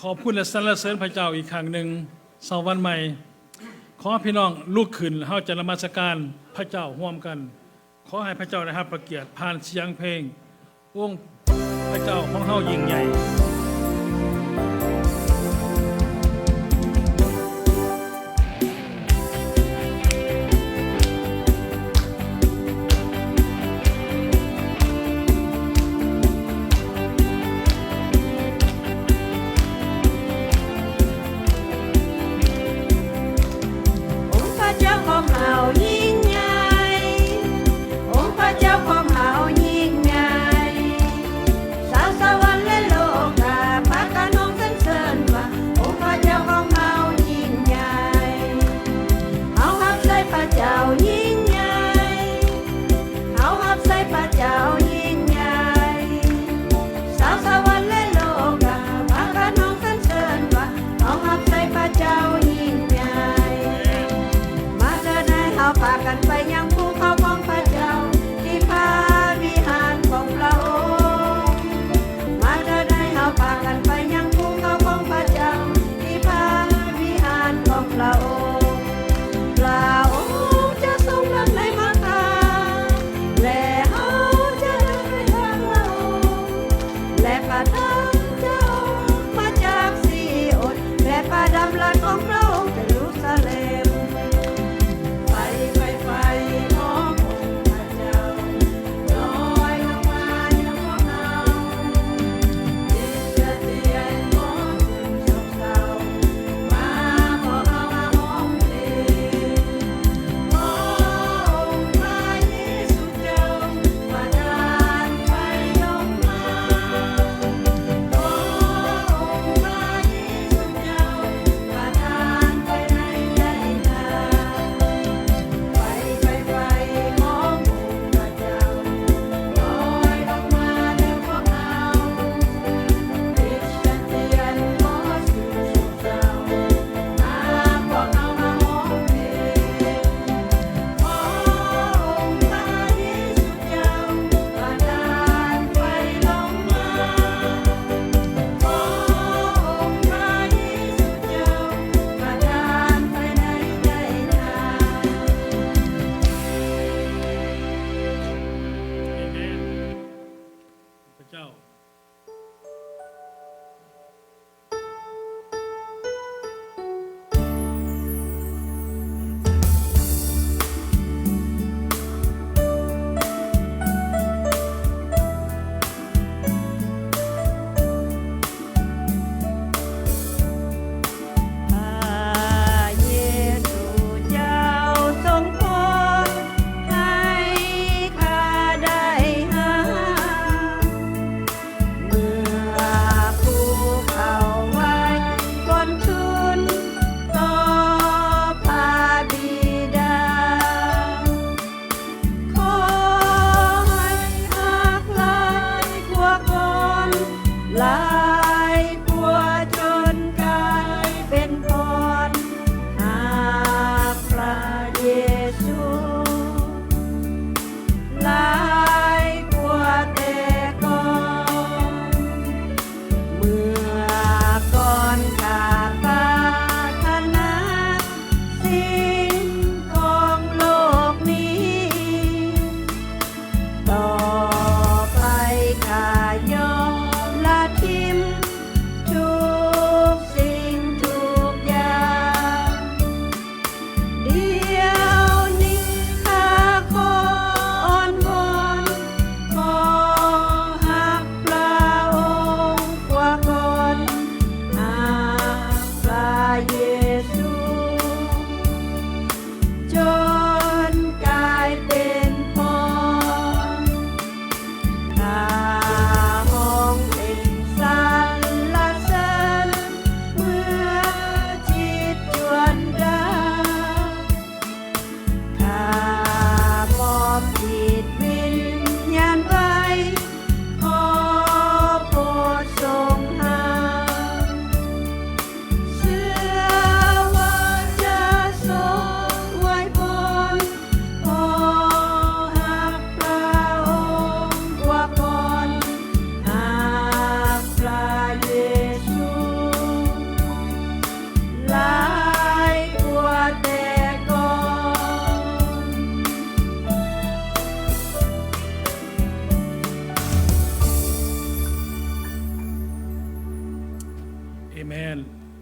ຂອບຄຸນ ແລະ ສັນລະເສີນພະເຈົ້າອີກຄັ້ງໜຶ່ງ. ເຊົ້າວັນໃໝ່, ຂໍໃຫ້ພີ່ນ້ອງລຸກຂຶ້ນ, ເຮົາຈະນະມັດສະການພະເຈົ້າຮ່ວມກັນ. ຂໍໃຫ້ພະເຈົ້າໄດ້ຮັບພະກຽດຜ່ານສຽງເພງ. ອົງພະເຈົ້າຂອງເຮົາຍິ່ງໃຫຍ່.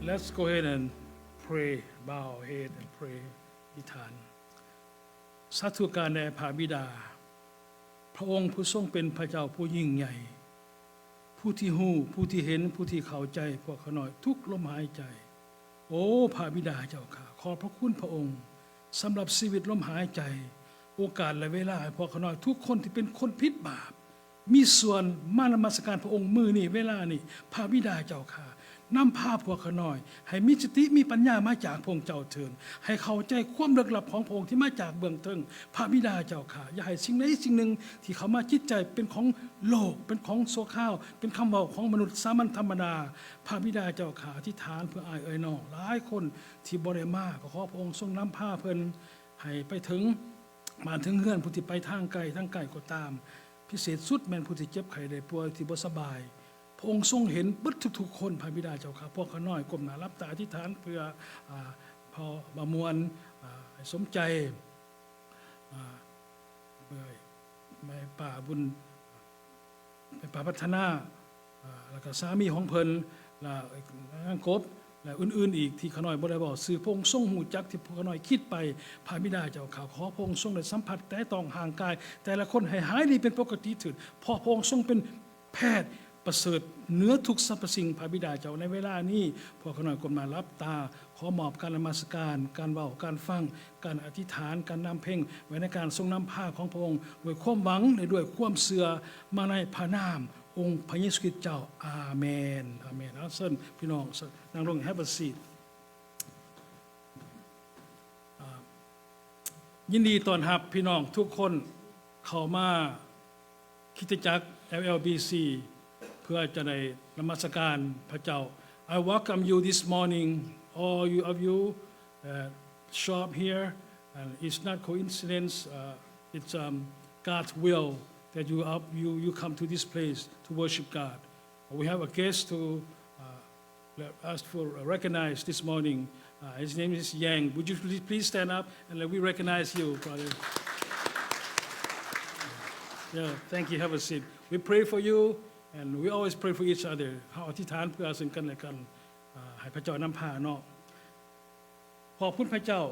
Let's go ahead and pray. Bow our head and pray. ອະທິຖານ. ສາທຸການແດ່ພະບິດາ, ພະອົງຜູ້ຊົງເປັນພະເຈົ້າຜູ້ຍິ່ງໃຫຍ່, ຜູ້ທີ່ຮູ້, ຜູ້ທີ່ເຫັນ, ຜູ້ທີ່ເຂົ້າໃຈພວກຂ້ານ້ອຍທຸກລົມຫາຍໃຈ. ໂອ້ ພະບິດາເຈົ້າຂ້າ, ຂອບພະຄຸນພະອົງສຳລັບຊີວິດລົມຫາຍໃຈ, ໂອກາດ ແລະ ເວລາໃຫ້ພວກຂ້ານ້ອຍທຸກຄົນທີ່ເປັນຄົນຜິດບາບ ມີສ່ວນມານະມັດສະການພະອົງມື້ນີ້ເວລານີ້. ພະບິດາເຈົ້າຂ້າ, ນຳພາພວກຂ້ານ້ອຍໃຫ້ມີສະຕິມີປັນຍາມາຈາກພະອົງເຈົ້າເທີ້ນ, ໃຫ້ເຂົ້າໃຈຄວາມເລິກລັບຂອງພະອົງທີ່ມາຈາກເບື້ອງເທິງ. ພະບິດາເຈົ້າຂ້າ, ຢ່າໃຫ້ສິ່ງໃດສິ່ງໜຶ່ງທີ່ເຂົ້າມາຈິດໃຈເປັນຂອງໂລກ, ເປັນຂອງຊົ່ວຄາວ, ເປັນຄຳເວົ້າຂອງມະນຸດສາມັນທຳມະດາ. ພະບິດາເຈົ້າຂ້າ, ອະທິຖານເພື່ອອ້າຍເອື້ອຍນ້ອງຫຼາຍຄົນທີ່ບໍ່ໄດ້ມາ, ກໍຂໍພະອົງຊົງນຳພາເພິ່ນໃຫ້ໄປເຖິງ ມາເຖິງເຮືອນຜູ້ທີ່ໄປທາງໄກ, ທາງໃກ້ກໍຕາມ, ພິເສດສຸດແມ່ນຜູ້ທີ່ເຈັບໄຂ້ໄດ້ປ່ວຍ, ທີ່ບໍ່ສະບາຍ. ພະອົງຊົງເຫັນເບິດທຸກໆຄົນ, ພະບິດາເຈົ້າຂ້າ. ພວກຂ້ານ້ອຍກົ້ມໜ້າຫຼັບຕາອະທິຖານເພື່ອ ອາ ພໍ່ບ່າວມ່ວນ, ອາ ໃຫ້ສົມໃຈ, ອາ ເພື່ອແມ່ປ້າບຸນ ແມ່ປ້າພັດທະນາ ແລ້ວກໍສາມີຂອງເພິ່ນ ແລະ ນາງກົບ ແລະ ອື່ນໆອີກທີ່ຂ້ານ້ອຍບໍ່ໄດ້ເວົ້າຊື່. ພະອົງຊົງຮູ້ຈັກທີ່ພວກຂ້ານ້ອຍຄິດໄປ. ພະບິດາເຈົ້າຂ້າ, ຂໍພະອົງຊົງໄດ້ສຳຜັດແຕະຕ້ອງຮ່າງກາຍແຕ່ລະຄົນໃຫ້ຫາຍດີເປັນປົກກະຕິເທີດ, ເພາະພະອົງຊົງເປັນແພດປະເສີດເໜືອທຸກສັບພະສິ່ງ. ພະບິດາເຈົ້າ, ໃນເວລານີ້ພວກຂ້ານ້ອຍກົ້ມໜ້າຫຼັບຕາ, ຂໍມອບການນະມັດສະການ, ການເວົ້າ, ການຟັງ, ການອະທິຖານ, ການນຳເພັງ ໄວ້ໃນການຊົງນຳພາຂອງພະອົງ ດ້ວຍຄວາມຫວັງ ແລະ ດ້ວຍຄວາມເຊື່ອ ມາໃນພະນາມອົງພະເຢຊູຄຣິດເຈົ້າ. ອາເມນ. ອາເມນ. ເອົາ ເຊີນພີ່ນ້ອງນັ່ງລົງ. Have a seat. ອາ ຍິນດີຕ້ອນຮັບພີ່ນ້ອງທຸກຄົນເຂົ້າມາ ຄຣິສຕະຈັກ ແອລແອລບີຊີ ເພື່ອຈະໄດ້ນະມັດສະການພະເຈົ້າ. I welcome you this morning, all you, of you, uh, show up here, and it's not coincidence, uh, it's, um, God's will that you up, you, you come to this place to worship God. We have a guest to, uh, let us to recognize this morning. Uh, his name is Yang. Would you please, please stand up and let we recognize you, brother? Yeah, thank you. Have a seat. We pray for you, and we always pray for each other. ເຮົາອະທິຖານເພື່ອເຊິ່ງກັນແລະກັນ, ອາ, ໃຫ້ພະເຈົ້ານຳພາເນາະ. ຂອບຄຸນພະເຈົ້າ.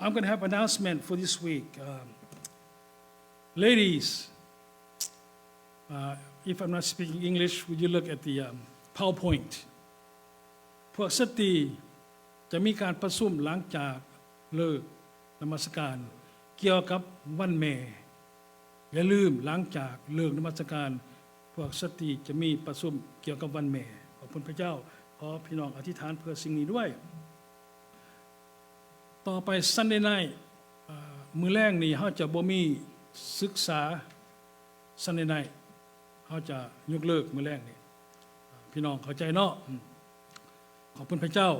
I'm gonna have announcement for this week. Um, ladies, uh, if I'm not speaking English, would you look at the, um, PowerPoint? ພວກສະຕີຈະມີການປະຊຸມຫຼັງຈາກເລີກນະມັດສະການກ່ຽວກັບວັນແມ່. ຢ່າລືມ, ຫຼັງຈາກເລີກນະມັດສະການ, ພວກສະຕີຈະມີປະຊຸມກ່ຽວກັບວັນແມ່. ຂອບຄຸນພະເຈົ້າ. ຂໍພີ່ນ້ອງອະທິຖານເພື່ອສິ່ງນີ້ດ້ວຍ. ຕໍ່ໄປ Sunday night, ເອີ ມື້ແລງນີ້ເຮົາຈະບໍ່ມີສຶກສາ Sunday night. ເຮົາຈະຍົກເລີກມື້ແລງນີ້. ພີ່ນ້ອງເຂົ້າໃຈເນາະ? ອືມ. ຂອບຄຸນພະເຈົ້າ.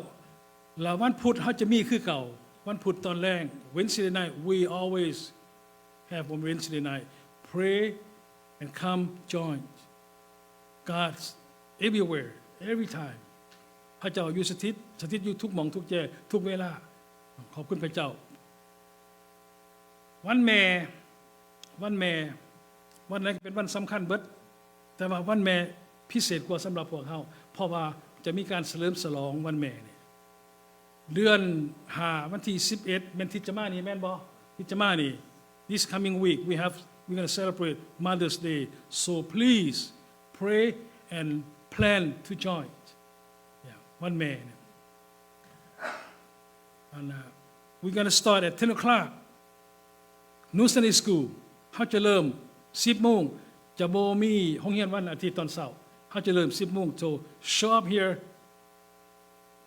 ແລ້ວວັນພຸດເຮົາຈະມີຄືເກົ່າ, ວັນພຸດຕອນແລງ, Wednesday night, we always have on Wednesday night, pray and come join God's everywhere, every time. ພະເຈົ້າຢູ່ສະຖິດ, ສະຖິດຢູ່ທຸກໝ່ອງ, ທຸກແຈ, ທຸກເວລາ. ຂອບຄຸນພະເຈົ້າ. ວັນແມ່, ວັນແມ່, ວັນໃດກໍເປັນວັນສຳຄັນເບິດ, ແຕ່ວ່າວັນແມ່ພິເສດກວ່າສຳລັບພວກເຮົາ, ເພາະວ່າຈະມີການສະເຫຼີມສະຫຼອງວັນແມ່ນີ້. ເດືອນຫ້າ ວັນທີສິບເອັດ ແມ່ນທິດຈະມານີ້ແມ່ນບໍ່? ທິດຈະມານີ້ This coming week we have, we're gonna celebrate Mother's Day. So please pray and plan to join. Yeah, ວັນແມ່ນີ້. And, uh, we're gonna start at ten o'clock. New Sunday School. ເຮົາຈະເລີ່ມສິບໂມງ. ຈະບໍ່ມີໂຮງຮຽນວັນອາທິດຕອນເຊົ້າ. ເຮົາຈະເລີ່ມສິບໂມງ. So show up here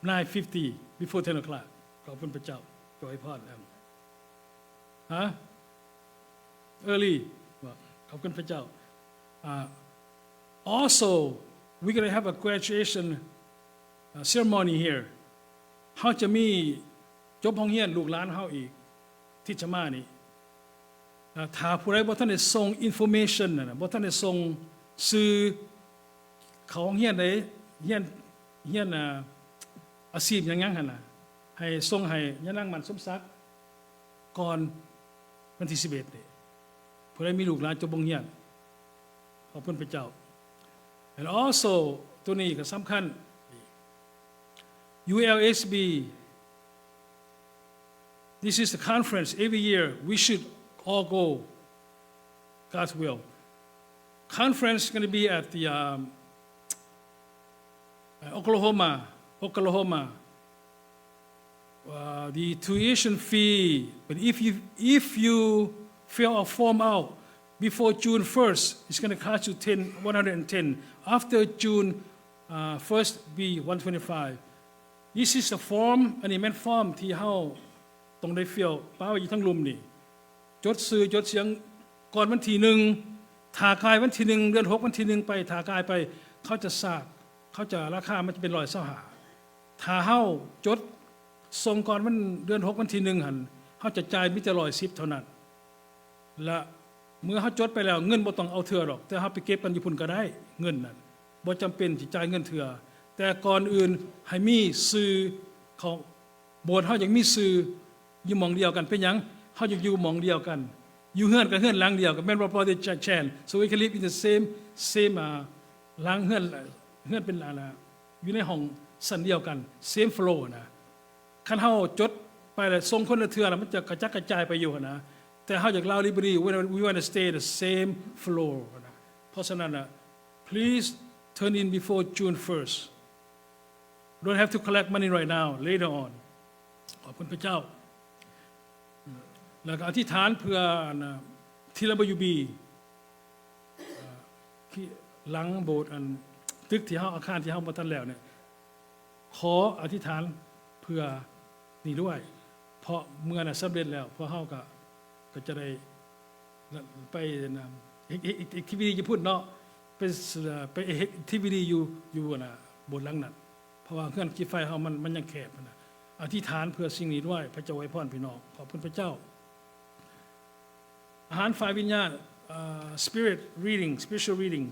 nine fifty, before ten o'clock. ຂອບຄຸນພະເຈົ້າ. ຈອຍພອນ. ຮະ? Early. ຂອບຄຸນພະເຈົ້າ. Uh, also, we're gonna have a graduation, uh, ceremony here. ເຮົາຈະມີ ຈົບໂຮງຮຽນລູກຫຼານເຮົາອີກ ທີ່ຈະມານີ້. ຖ້າຜູ້ໃດບໍ່ທັນໄດ້ສົ່ງ information ນັ້ນນະ, ບໍ່ທັນໄດ້ສົ່ງຊື່ເຂົ້າໂຮງຮຽນໃດ, ຮຽນ, ຮຽນ, ອາ, ອາຊີບຫຍັງໆຫັ້ນນະ, ໃຫ້ສົ່ງໃຫ້ຍານາງໝັ້ນສົມສັກກ່ອນວັນທີສິບເອັດນີ້. ຜູ້ໃດມີລູກຫຼານຈົບໂຮງຮຽນ. ຂອບຄຸນພະເຈົ້າ. And also ໂຕນີ້ກໍສຳຄັນ. U L S B, this is the conference every year. We should all go. God's will. Conference is gonna be at the, um, uh, Oklahoma, Oklahoma. Uh, the tuition fee, but if you, if you fill a form out before June first, it's gonna cost you ten, one hundred and ten. After June, uh, first, be one twenty-five. This is the form, ອັນນີ້ແມ່ນຟອມທີ່ເຮົາຕ້ອງໄດ້ fill ປະໄວ້ຢູ່ທາງລຸ່ມນີ້. ຈົດຊື່ຈົດສຽງກ່ອນວັນທີໜຶ່ງ, ຖ້າກາຍວັນທີໜຶ່ງ ເດືອນຫົກ ວັນທີໜຶ່ງໄປ, ຖ້າກາຍໄປ ເຂົາຈະສາກ, ເຂົາຈະ ລາຄາມັນຈະເປັນຮ້ອຍຊາວຫ້າ. ຖ້າເຮົາຈົດສົ່ງກ່ອນວັນ ເດືອນຫົກ ວັນທີໜຶ່ງຫັ້ນ, ເຮົາຈະຈ່າຍມີແຕ່ຮ້ອຍສິບເທົ່ານັ້ນ. ແລະ ເມື່ອເຮົາຈົດໄປແລ້ວ ເງິນບໍ່ຕ້ອງເອົາເທື່ອດອກ, ແຕ່ເຮົາໄປເກັບກັນຢູ່ພຸ້ນກໍໄດ້, ເງິນນັ້ນບໍ່ຈຳເປັນຊິຈ່າຍເງິນເທື່ອ. ແຕ່ກ່ອນອື່ນໃຫ້ມີຊື່ຂອງ ໂບດເຮົາຢາກມີຊື່ຢູ່ໝ່ອງດຽວກັນ. ເປັນຫຍັງເຮົາຢາກຢູ່ໝ່ອງດຽວກັນ? ຢູ່ເຮືອນກໍເຮືອນຫຼັງດຽວກັນ, ແມ່ນບໍ່ Brother Chan? So we can live in the same, same, uh, ຫຼັງເຮືອນ, ເຮືອນເປັນ ອັນນະ ຢູ່ໃນຫ້ອງຊັ້ນດຽວກັນ, same floor ນະ. ຄັນເຮົາຈົດໄປແລ້ວສົ່ງຄົນລະເທື່ອ ແລ້ວມັນຈະກະຈັດກະຈາຍໄປຢູ່ຫັ້ນນະ. ແຕ່ເຮົາຢາກລາວລິບເບຣີ we, we wanna stay the same floor ນະ. ເພາະສະນັ້ນນະ, please turn in before June first. Don't have to collect money right now, later on. ຂອບຄຸນພະເຈົ້າ. ແລ້ວກໍອະທິຖານເພື່ອ ອັນນະ T W B ທີ່ຫຼັງໂບດ ອັນ ຕຶກທີ່ເຮົາ ອາຄານທີ່ເຮົາບໍ່ທັນແລ້ວນີ້ ຂໍອະທິຖານເພື່ອນີ້ດ້ວຍ, ເພາະເມື່ອນັ້ນສຳເລັດແລ້ວ ພວກເຮົາກໍ ກໍຈະໄດ້ໄປ ເຮັດ ເຮັດ activity ຢູ່ພຸ້ນເນາະ, ໄປ ໄປ activity ຢູ່ ຢູ່ ອັນນະ ໂບດຫຼັງນັ້ນ, ເພາະວ່າເຮືອນກິດໄຟເຮົາມັນ ມັນຍັງແຄບຫັ້ນນະ. ອະທິຖານເພື່ອສິ່ງນີ້ດ້ວຍ. ພະເຈົ້າອວຍພອນພີ່ນ້ອງ. ຂອບຄຸນພະເຈົ້າ. ອາຫານຝ່າຍວິນຍານ, uh, spirit reading, spiritual reading.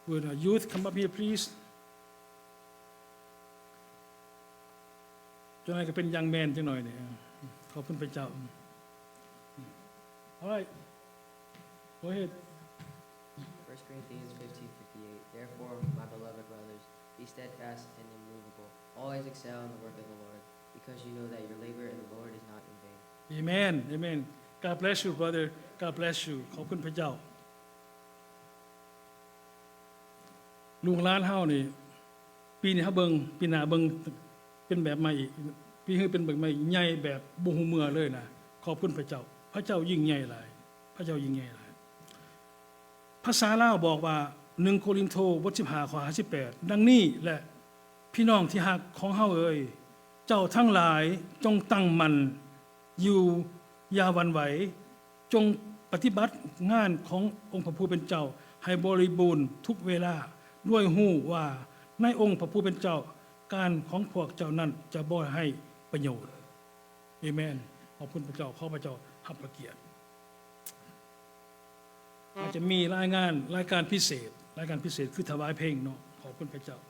Would, uh, youth come up here, please? ຈັກໜ້ອຍກໍເປັນ young man ຈັກໜ້ອຍນີ້. ຂອບຄຸນພະເຈົ້າ. All right. Go ahead. First Corinthians fifteen fifty-eight. Therefore, my beloved brothers, be steadfast and immovable. Always excel in the work of the Lord, because you know that your labor in the Lord is not in vain. Amen. Amen. God bless you, brother. God bless you. ຂອບຄຸນພະເຈົ້າ. ລູກຫຼານເຮົານີ້ ປີນີ້ເຮົາເບິ່ງ, ປີໜ້າເບິ່ງເປັນແບບໃໝ່ອີກ, ປີຮືເປັນແບບໃໝ່ ໃຫຍ່ແບບບໍ່ຮູ້ເມື່ອເລີຍນະ. ຂອບຄຸນພະເຈົ້າ. ພະເຈົ້າຍິ່ງໃຫຍ່ຫຼາຍ. ພະເຈົ້າຍິ່ງໃຫຍ່ຫຼາຍ. ພາສາລາວບອກວ່າ ໜຶ່ງໂກລິນໂທ ບົດສິບຫ້າ ຂໍ້ຫ້າສິບແປດ ດັ່ງນີ້ແຫຼະ ພີ່ນ້ອງທີ່ຮັກຂອງເຮົາເອີຍ, ເຈົ້າທັງຫຼາຍຈົ່ງຕັ້ງໝັ້ນຢູ່, ຢ່າຫວັ່ນໄຫວ, ຈົ່ງປະຕິບັດງານຂອງອົງພະຜູ້ເປັນເຈົ້າໃຫ້ບໍລິບູນທຸກເວລາ, ດ້ວຍຮູ້ວ່າໃນອົງພະຜູ້ເປັນເຈົ້າ ການຂອງພວກເຈົ້ານັ້ນຈະບໍ່ໄຮ້ປະໂຫຍດ. ເອເມນ. ຂອບຄຸນພະເຈົ້າ. ຂໍພະເຈົ້າຮັບພະກຽດ. ອາດຈະມີລາຍງານ, ລາຍການພິເສດ, ລາຍການພິເສດຄືຖວາຍເພງເນາະ. ຂອບຄຸນພະເຈົ້າ.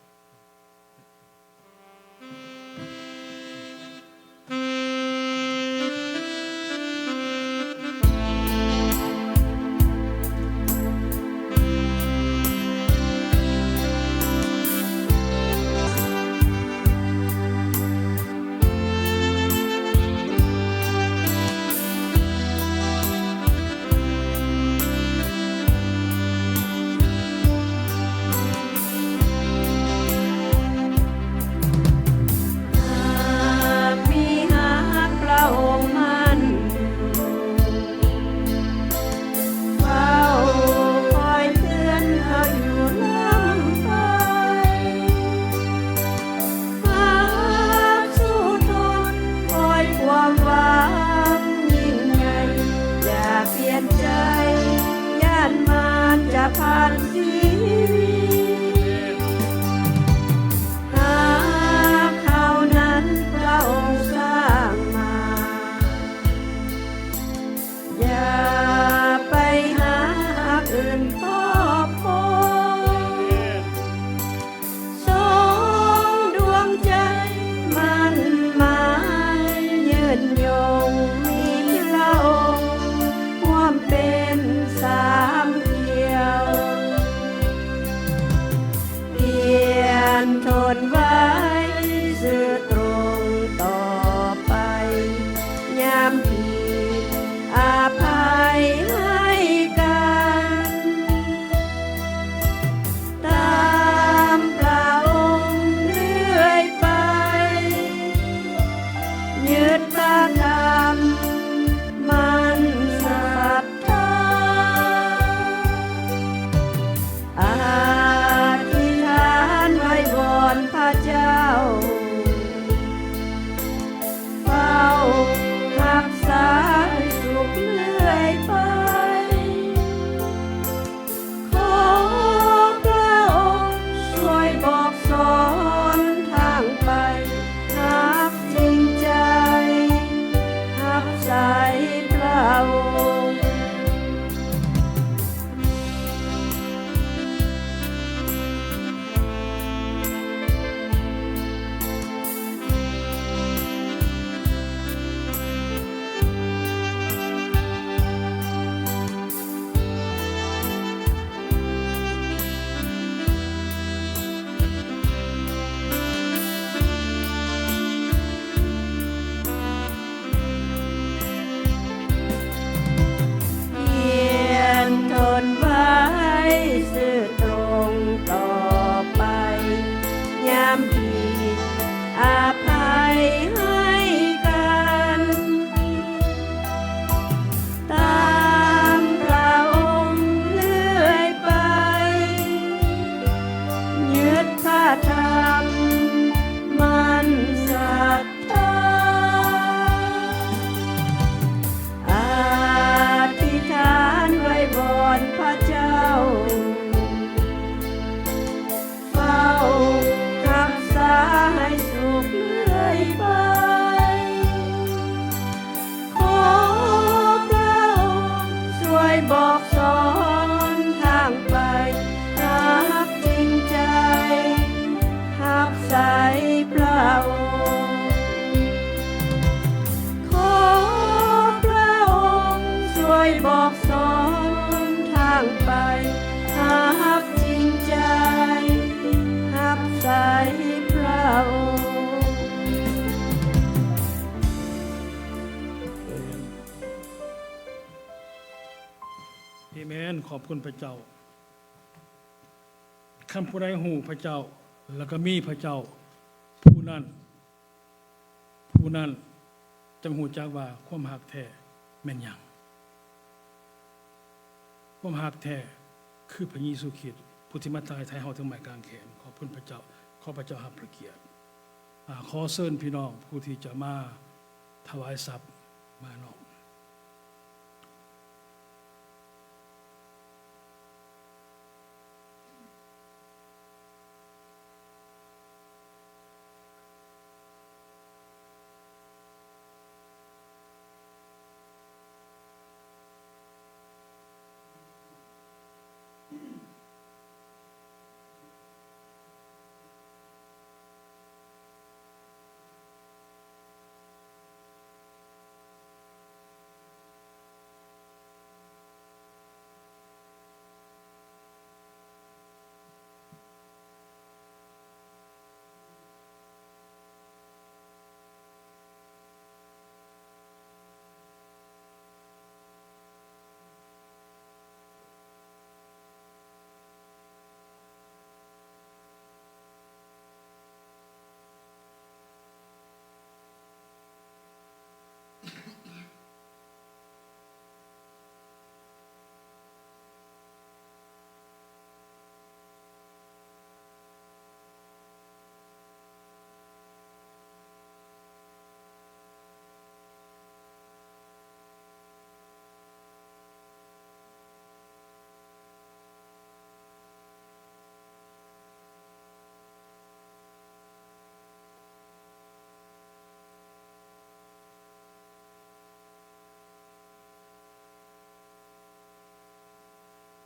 ເອເມນ. ຂອບຄຸນພະເຈົ້າ. ຄັນຜູ້ໃດຮູ້ພະເຈົ້າ ແລ້ວກໍມີພະເຈົ້າ, ຜູ້ນັ້ນ ຜູ້ນັ້ນຈຶ່ງຮູ້ຈັກວ່າຄວາມຮັກແທ້ແມ່ນຫຍັງ. ຄວາມຮັກແທ້ຄືພະເຢຊູຄຣິດ ຜູ້ທີ່ມາຕາຍແທນເຮົາເທິງໄມ້ກາງແຂນ. ຂອບຄຸນພະເຈົ້າ. ຂໍພະເຈົ້າຮັບພະກຽດ. ອາ, ຂໍເຊີນພີ່ນ້ອງຜູ້ທີ່ຈະມາຖວາຍຊັບມາເນາະ.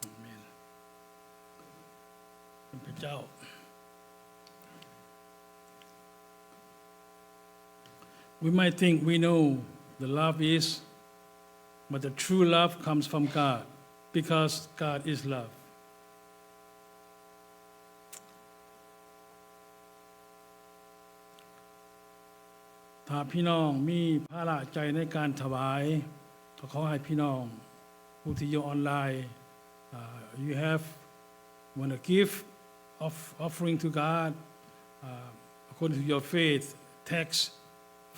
ອາເມນ. ເປັນພະເຈົ້າ. We might think we know the love is, but the true love comes from God, because God is love. ຖ້າພີ່ນ້ອງມີພາລະໃຈໃນການຖວາຍ, ກໍຂໍໃຫ້ພີ່ນ້ອງຜູ້ທີ່ຢູ່ອອນລາຍ, uh, you have, want to give of, offering to God, uh, according to your faith, text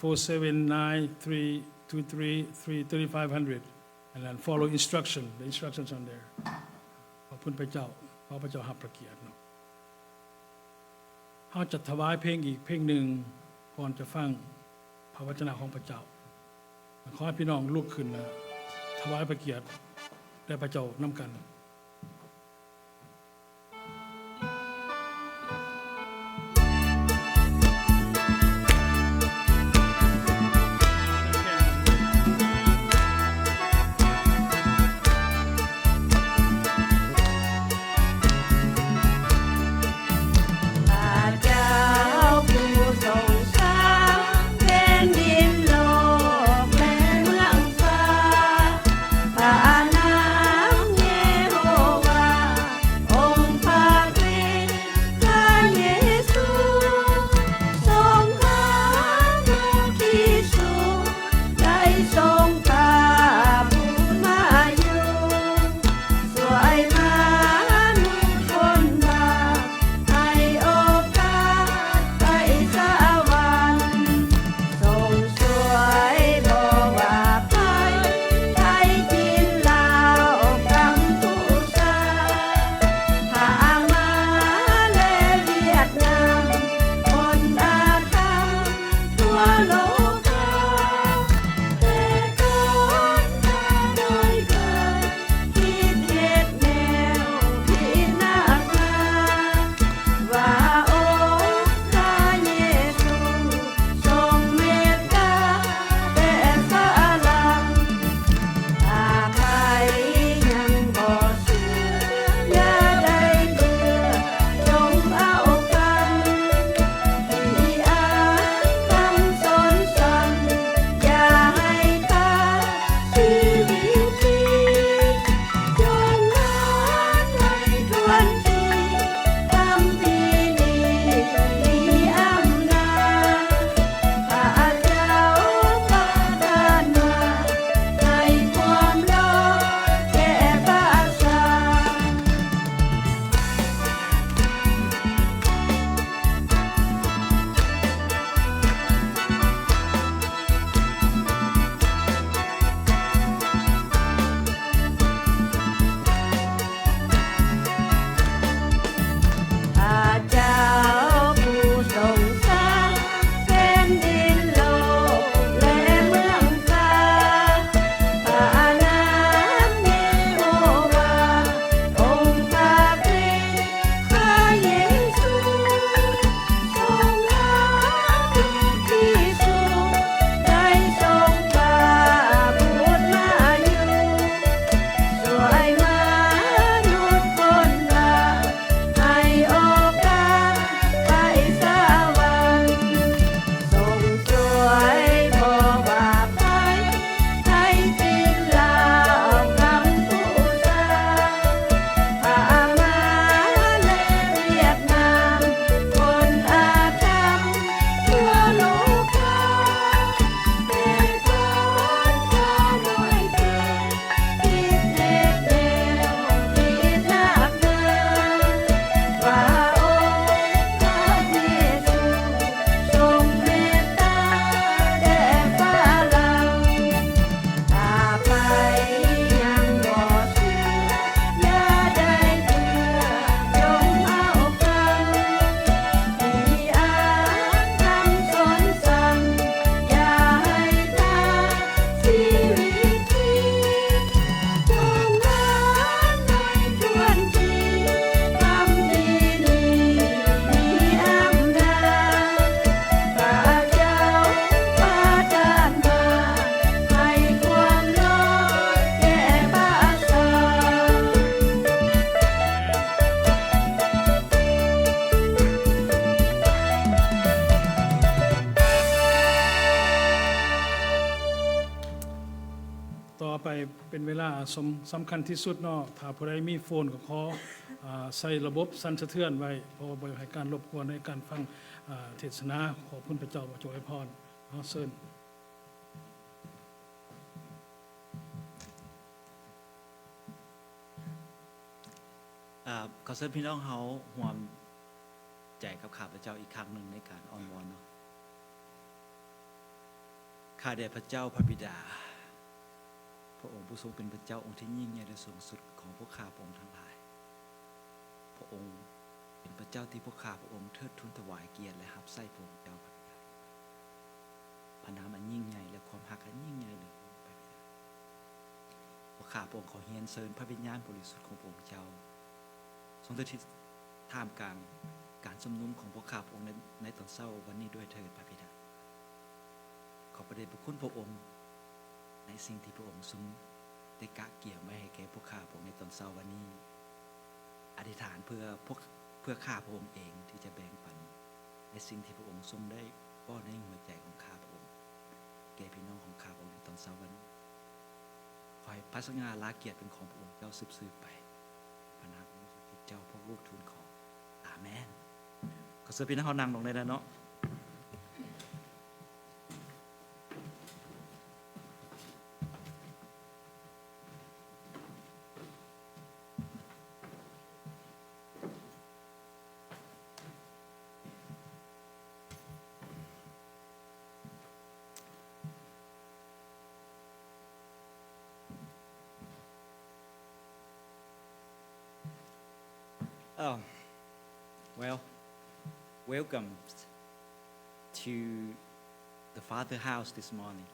four seven nine three two three three thirty-five hundred, and then follow instruction, the instructions on there. ຂອບຄຸນພະເຈົ້າ, ຂໍພະເຈົ້າຮັບພະກຽດເນາະ. ເຮົາຈະຖວາຍເພງອີກເພງໜຶ່ງ ກ່ອນຈະຟັງພະວະຈະນະຂອງພະເຈົ້າ. ຂໍໃຫ້ພີ່ນ້ອງລຸກຂຶ້ນ ແລະ ຖວາຍພະກຽດແດ່ພະເຈົ້ານຳກັນ. ສຳ ສຳຄັນທີ່ສຸດເນາະ ຖ້າຜູ້ໃດມີໂຟນກໍຂໍ ອາ ໃສ່ລະບົບສັ່ນສະເທືອນໄວ້ ເພາະວ່າບໍ່ຢາກໃຫ້ການລົບກວນໃນການຟັງ ອາ ເທດສະໜາ. ຂອບຄຸນພະເຈົ້າ ພະເຈົ້າອວຍພອນເນາະ. ເຊີນ. ອາ ຂໍເຊີນພີ່ນ້ອງເຮົາຮ່ວມໃຈກັບຂ້າພະເຈົ້າອີກຄັ້ງໜຶ່ງໃນການອ້ອນວອນເນາະ. ຂ້າແດ່ພະເຈົ້າພະບິດາ, ພະອົງຜູ້ຊົງເປັນພະເຈົ້າອົງທີ່ຍິ່ງໃຫຍ່ ແລະ ສູງສຸດຂອງພວກຂ້າພະອົງທັງຫຼາຍ. ພະອົງເປັນພະເຈົ້າທີ່ພວກຂ້າພະອົງເທີດທູນຖວາຍກຽດ ແລະ ຮັບໃຊ້ພະອົງເຈົ້າພະບິດາ. ພະນາມອັນຍິ່ງໃຫຍ່ ແລະ ຄວາມຮັກອັນຍິ່ງໃຫຍ່ເຫຼືອລ້ນພະບິດາ. ພວກຂ້າພະອົງຂໍຮຽນເຊີນພະວິນຍານບໍລິສຸດຂອງພະອົງເຈົ້າ ຊົງສະຖິດທ່າມກາງການຊຸມນຸມຂອງພວກຂ້າພະອົງໃນ ໃນຕອນເຊົ້າວັນນີ້ດ້ວຍເທີດພະບິດາ. ຂອບພະເດດພະຄຸນພະອົງ ໃນສິ່ງທີ່ພະອົງຊົງໄດ້ກະກຽມໄວ້ໃຫ້ແກ່ພວກຂ້າພະອົງໃນຕອນເຊົ້າວັນນີ້. ອະທິຖານເພື່ອພວກ ເພື່ອຂ້າພະອົງເອງທີ່ຈະແບ່ງປັນ ໃນສິ່ງທີ່ພະອົງຊົງໄດ້ເວົ້າໃນຫົວໃຈຂອງຂ້າພະອົງ ແກ່ພີ່ນ້ອງຂອງຂ້າພະອົງໃນຕອນເຊົ້າວັນນີ້. ຂໍໃຫ້ພະສະຫງ່າລາກຽດເປັນຂອງພະອົງເຈົ້າສືບໆໄປ. ພະນາມຂອງເຈົ້າ ພວກລູກທູນຂໍ. ອາເມນ. ຂໍເຊີນພີ່ນ້ອງເຮົານັ່ງລົງໄດ້ແລ້ວເນາະ. Oh, well, welcome to the Father house this morning.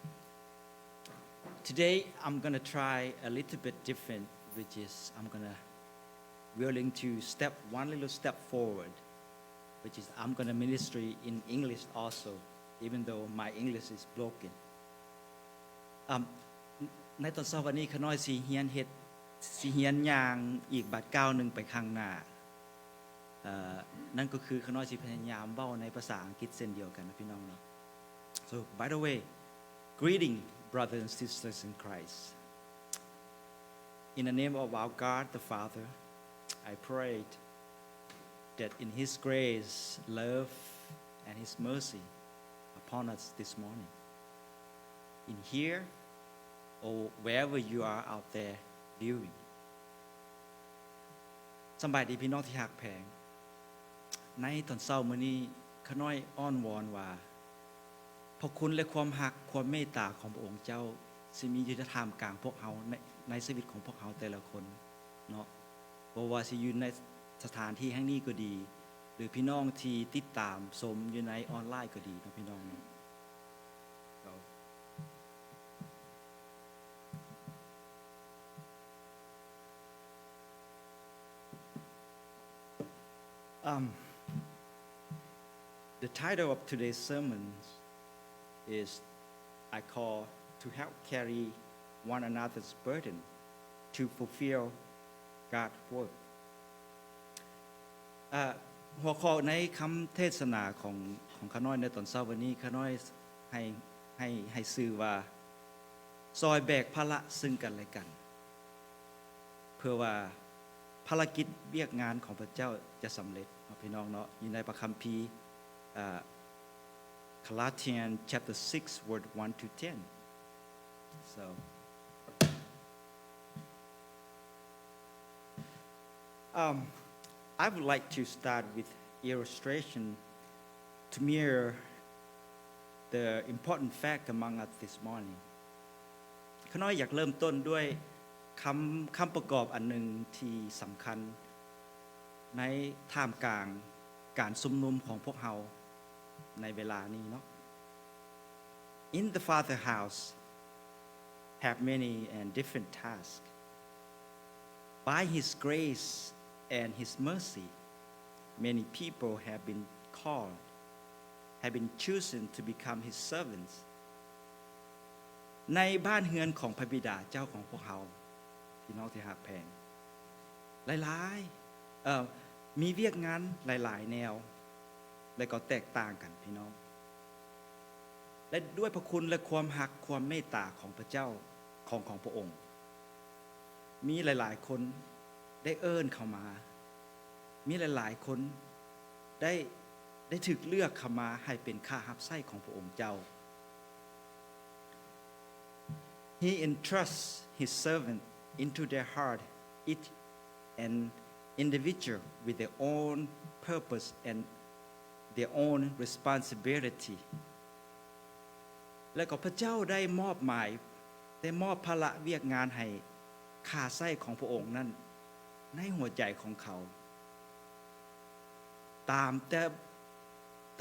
Today, I'm gonna try a little bit different, which is I'm gonna willing to step one little step forward, which is I'm gonna ministry in English also, even though my English is broken. ອາ ໃນຕອນເຊົ້າວັນນີ້ ຂ້ານ້ອຍຊິຮຽນເຮັດ ຊິຮຽນຍ່າງອີກບາດກ້າວໜຶ່ງໄປຂ້າງໜ້າ. ເອີ ນັ້ນກໍຄືຂ້ານ້ອຍຊິພະຍາຍາມເວົ້າໃນພາສາອັງກິດເຊັ່ນດຽວກັນນະ ພີ່ນ້ອງເນາະ. So, by the way, greeting, brothers and sisters in Christ. In the name of our God the Father, I prayed that in His grace, love, and His mercy upon us this morning, in here or wherever you are out there viewing. ສະບາຍດີພີ່ນ້ອງທີ່ຮັກແພງ. ໃນຕອນເຊົ້າມື້ນີ້ ຂ້ານ້ອຍອ້ອນວອນວ່າ ພະຄຸນ ແລະ ຄວາມຮັກ ຄວາມເມດຕາຂອງພະອົງເຈົ້າ ຊິມີຢູ່ໃນທ່າມກາງພວກເຮົາ ໃນ ໃນຊີວິດຂອງພວກເຮົາແຕ່ລະຄົນເນາະ, ບໍ່ວ່າຊິຢູ່ໃນສະຖານທີ່ແຫ່ງນີ້ກໍດີ ຫຼື ພີ່ນ້ອງທີ່ຕິດຕາມຊົມຢູ່ໃນອອນລາຍກໍດີເນາະ ພີ່ນ້ອງເນາະ. Um, the title of today's sermon is, I call, To Help Carry One Another's Burden to Fulfill God's Work. ອາ ຫົວຂໍ້ໃນຄຳເທດສະໜາຂອງ ຂອງຂ້ານ້ອຍໃນຕອນເຊົ້າວັນນີ້ ຂ້ານ້ອຍໃຫ້ ໃຫ້ ໃຫ້ຊື່ວ່າ ຊ່ອຍແບກພາລະເຊິ່ງກັນແລະກັນ ເພື່ອວ່າພາລະກິດວຽກງານຂອງພະເຈົ້າຈະສຳເລັດເນາະ ພີ່ນ້ອງເນາະ. ຢູ່ໃນພະຄຳພີ ອາ Galatians chapter six, verse one to ten. So, um, I would like to start with illustration to mirror the important fact among us this morning. ຂ້ານ້ອຍຢາກເລີ່ມຕົ້ນດ້ວຍຄຳ ຄຳປະກອບອັນໜຶ່ງທີ່ສຳຄັນ ໃນທ່າມກາງການຊຸມນຸມຂອງພວກເຮົາໃນເວລານີ້ເນາະ. In the Father house have many and different tasks. By His grace and His mercy, many people have been called, have been chosen to become His servants. ໃນບ້ານເຮືອນຂອງພະບິດາເຈົ້າຂອງພວກເຮົາ ພີ່ນ້ອງທີ່ຮັກແພງ ຫຼາຍໆ ເອີ ມີວຽກງານຫຼາຍໆແນວ ແລະ ກໍແຕກຕ່າງກັນ ພີ່ນ້ອງ. ແລະ ດ້ວຍພະຄຸນ ແລະ ຄວາມຮັກ ຄວາມເມດຕາຂອງພະເຈົ້າ ຂອງ ຂອງພະອົງ ມີຫຼາຍໆຄົນໄດ້ເອີ້ນເຂົ້າມາ, ມີຫຼາຍໆຄົນໄດ້, ໄດ້ຖືກເລືອກເຂົ້າມາໃຫ້ເປັນຂ້າຮັບໃຊ້ຂອງພະອົງເຈົ້າ. He entrusts his servant into their heart, each an individual with their own purpose and their own responsibility. ແລະກໍພະເຈົ້າໄດ້ມອບໝາຍ, ໄດ້ມອບພາລະວຽກງານໃຫ້ຂ້າໃຊ້ຂອງພະອົງນັ້ນໃນຫົວໃຈຂອງເຂົາ ຕາມແຕ່,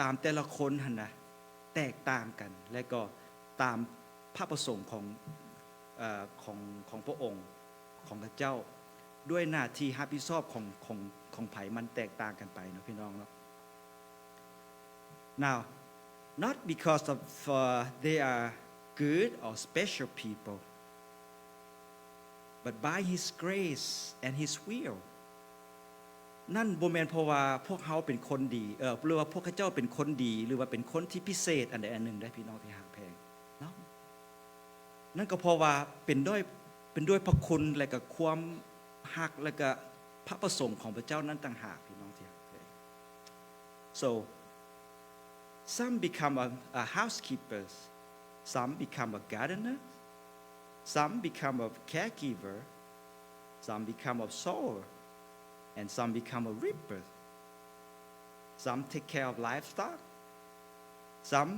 ຕາມແຕ່ລະຄົນຫັ້ນນະ ແຕກຕ່າງກັນ ແລະກໍຕາມພະປະສົງຂອງ, ເອີ, ຂອງ, ຂອງພະອົງ, ຂອງເຂົາເຈົ້າ, ດ້ວຍໜ້າທີ່ຮັບຜິດຊອບຂອງ, ຂອງ, ຂອງໃຜມັນແຕກຕ່າງກັນໄປເນາະ ພີ່ນ້ອງເນາະ. Now, not because of, uh, they are good or special people, but by His grace and His will. ນັ້ນບໍ່ແມ່ນເພາະວ່າພວກເຮົາເປັນຄົນດີ, ເອີ, ຫຼືວ່າພວກເຂົາເຈົ້າເປັນຄົນດີ ຫຼືວ່າເປັນຄົນທີ່ພິເສດອັນໃດອັນໜຶ່ງໄດ໋ ພີ່ນ້ອງທີ່ຮັກແພງເນາະ. ນັ້ນກໍເພາະວ່າເປັນດ້ວຍ, ເປັນດ້ວຍພະຄຸນ ແລະກໍຄວາມຮັກ ແລະກໍພະປະສົງຂອງພະເຈົ້ານັ້ນຕ່າງຫາກ ພີ່ນ້ອງທີ່ຮັກແພງ. So, some become a, a housekeepers, some become a gardener, some become a caregiver, some become a sower, and some become a reaper. Some take care of livestock, some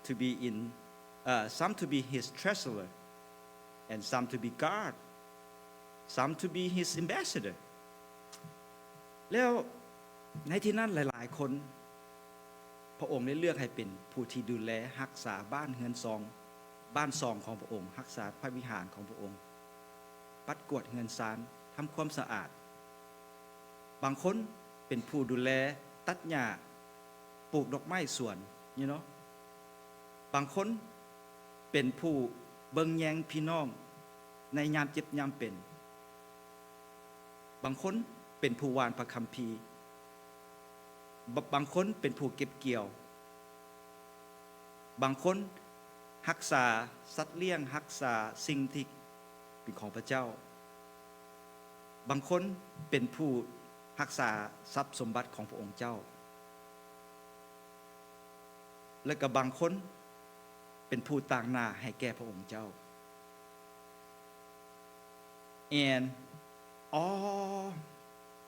to be in, uh, some to be his treasurer, and some to be guard, some to be his ambassador. ແລ້ວໃນທີ່ນັ້ນຫຼາຍໆຄົນ ພະອົງໄດ້ເລືອກໃຫ້ເປັນຜູ້ທີ່ດູແລຮັກສາບ້ານເຮືອນຊອງ, ບ້ານຊ່ອງຂອງພະອົງ, ຮັກສາພະວິຫານຂອງພະອົງ, ປັດກວາດເຮືອນຊານ, ທຳຄວາມສະອາດ. ບາງຄົນເປັນຜູ້ດູແລຕັດຫຍ້າ, ປູກດອກໄມ້ສວນ, you know. ບາງຄົນເປັນຜູ້ເບິ່ງແຍງພີ່ນ້ອງໃນຍາມເຈັບຍາມເປັນ. ບາງຄົນເປັນຜູ້ຫວ່ານພະຄຳພີ. ບ-, ບາງຄົນເປັນຜູ້ເກັບກ່ຽວ. ບາງຄົນຮັກສາສັດລ້ຽງ, ຮັກສາສິ່ງທີ່ເປັນຂອງພະເຈົ້າ. ບາງຄົນເປັນຜູ້ຮັກສາຊັບສົມບັດຂອງພະອົງເຈົ້າ. ແລະກໍບາງຄົນເປັນຜູ້ຕາງໜ້າໃຫ້ແກ່ພະອົງເຈົ້າ. And all,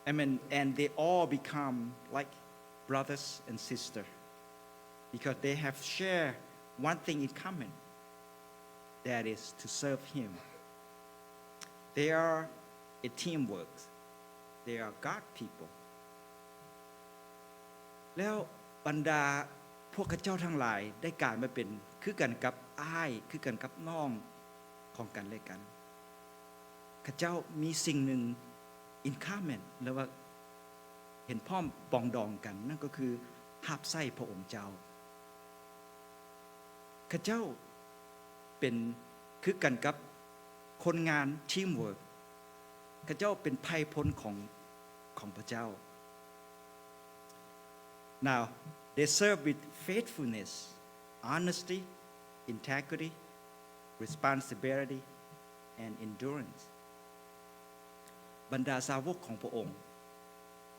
I mean, and they all become like brothers and sisters because they have shared one thing in common, that is to serve Him. They are a teamwork. They are God people. ແລ້ວບັນດາພວກເຂົາເຈົ້າທັງຫຼາຍໄດ້ກາຍມາເປັນຄືກັນກັບອ້າຍ, ຄືກັນກັບນ້ອງຂອງກັນແລະກັນ. ເຂົາເຈົ້າມີສິ່ງໜຶ່ງ in common ຫຼືວ່າເຫັນພ້ອມປອງດອງກັນ, ນັ້ນກໍຄືຮັບໃຊ້ພະອົງເຈົ້າ. ເຂົາເຈົ້າເປັນຄືກັນກັບຄົນງານ teamwork. ເຂົາເຈົ້າເປັນໄພພົນຂອງ, ຂອງພະເຈົ້າ. Now, they serve with faithfulness, honesty, integrity, responsibility, and endurance. ບັນດາສາວົກຂອງພະອົງ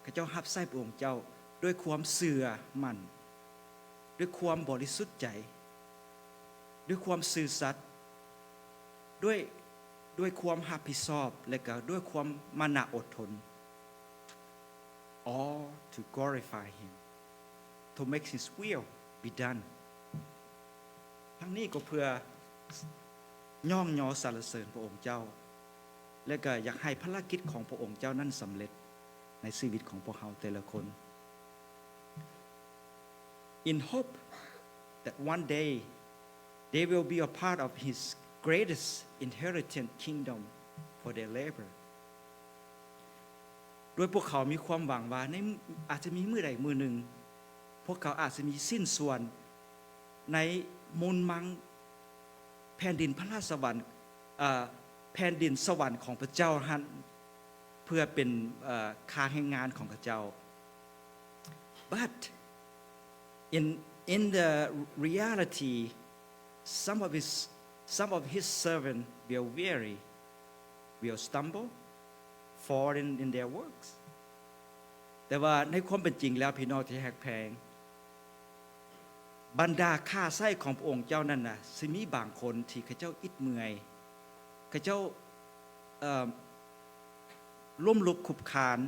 ເຂົາເຈົ້າຮັບໃຊ້ພະອົງເຈົ້າດ້ວຍຄວາມເຊື່ອໝັ້ນ, ດ້ວຍຄວາມບໍລິສຸດໃຈ, ດ້ວຍຄວາມຊື່ສັດ, ດ້ວຍ, ດ້ວຍຄວາມຮັບຜິດຊອບ ແລະກໍດ້ວຍຄວາມມານະອົດທົນ. All to glorify Him, to make His will be done. ທັງນີ້ກໍເພື່ອຍ້ອງຍໍສັນລະເສີນພະອົງເຈົ້າ ແລະກໍຢາກໃຫ້ພາລະກິດຂອງພະອົງເຈົ້ານັ້ນສຳເລັດໃນຊີວິດຂອງພວກເຮົາແຕ່ລະຄົນ. In hope that one day they will be a part of His greatest inheritance kingdom for their labor. ດ້ວຍພວກເຂົາມີຄວາມຫວັງວ່າໃນ, ອາດຈະມີມື້ໃດມື້ໜຶ່ງ ພວກເຂົາອາດຈະມີຊິ້ນສ່ວນໃນມູນມັງແຜ່ນດິນພະລາຊະວັນ, ເອີ, ແຜ່ນດິນສະຫວັນຂອງພະເຈົ້າຫັ້ນ ເພື່ອເປັນ, ເອີ, ຄ່າແຮງງານຂອງເຂົາເຈົ້າ. But in, in the reality, some of his, some of his servants will weary, will stumble, fallen in their works. ແຕ່ວ່າໃນຄວາມເປັນຈິງແລ້ວ ພີ່ນ້ອງທີ່ຮັກແພງ, ບັນດາຂ້າໃຊ້ຂອງພະອົງເຈົ້ານັ້ນນະ ຊິມີບາງຄົນທີ່ເຂົາເຈົ້າອິດເມື່ອຍ, ເຂົາເຈົ້າ ເອີ່ມ ລົ້ມລຸກຄຸບຄານ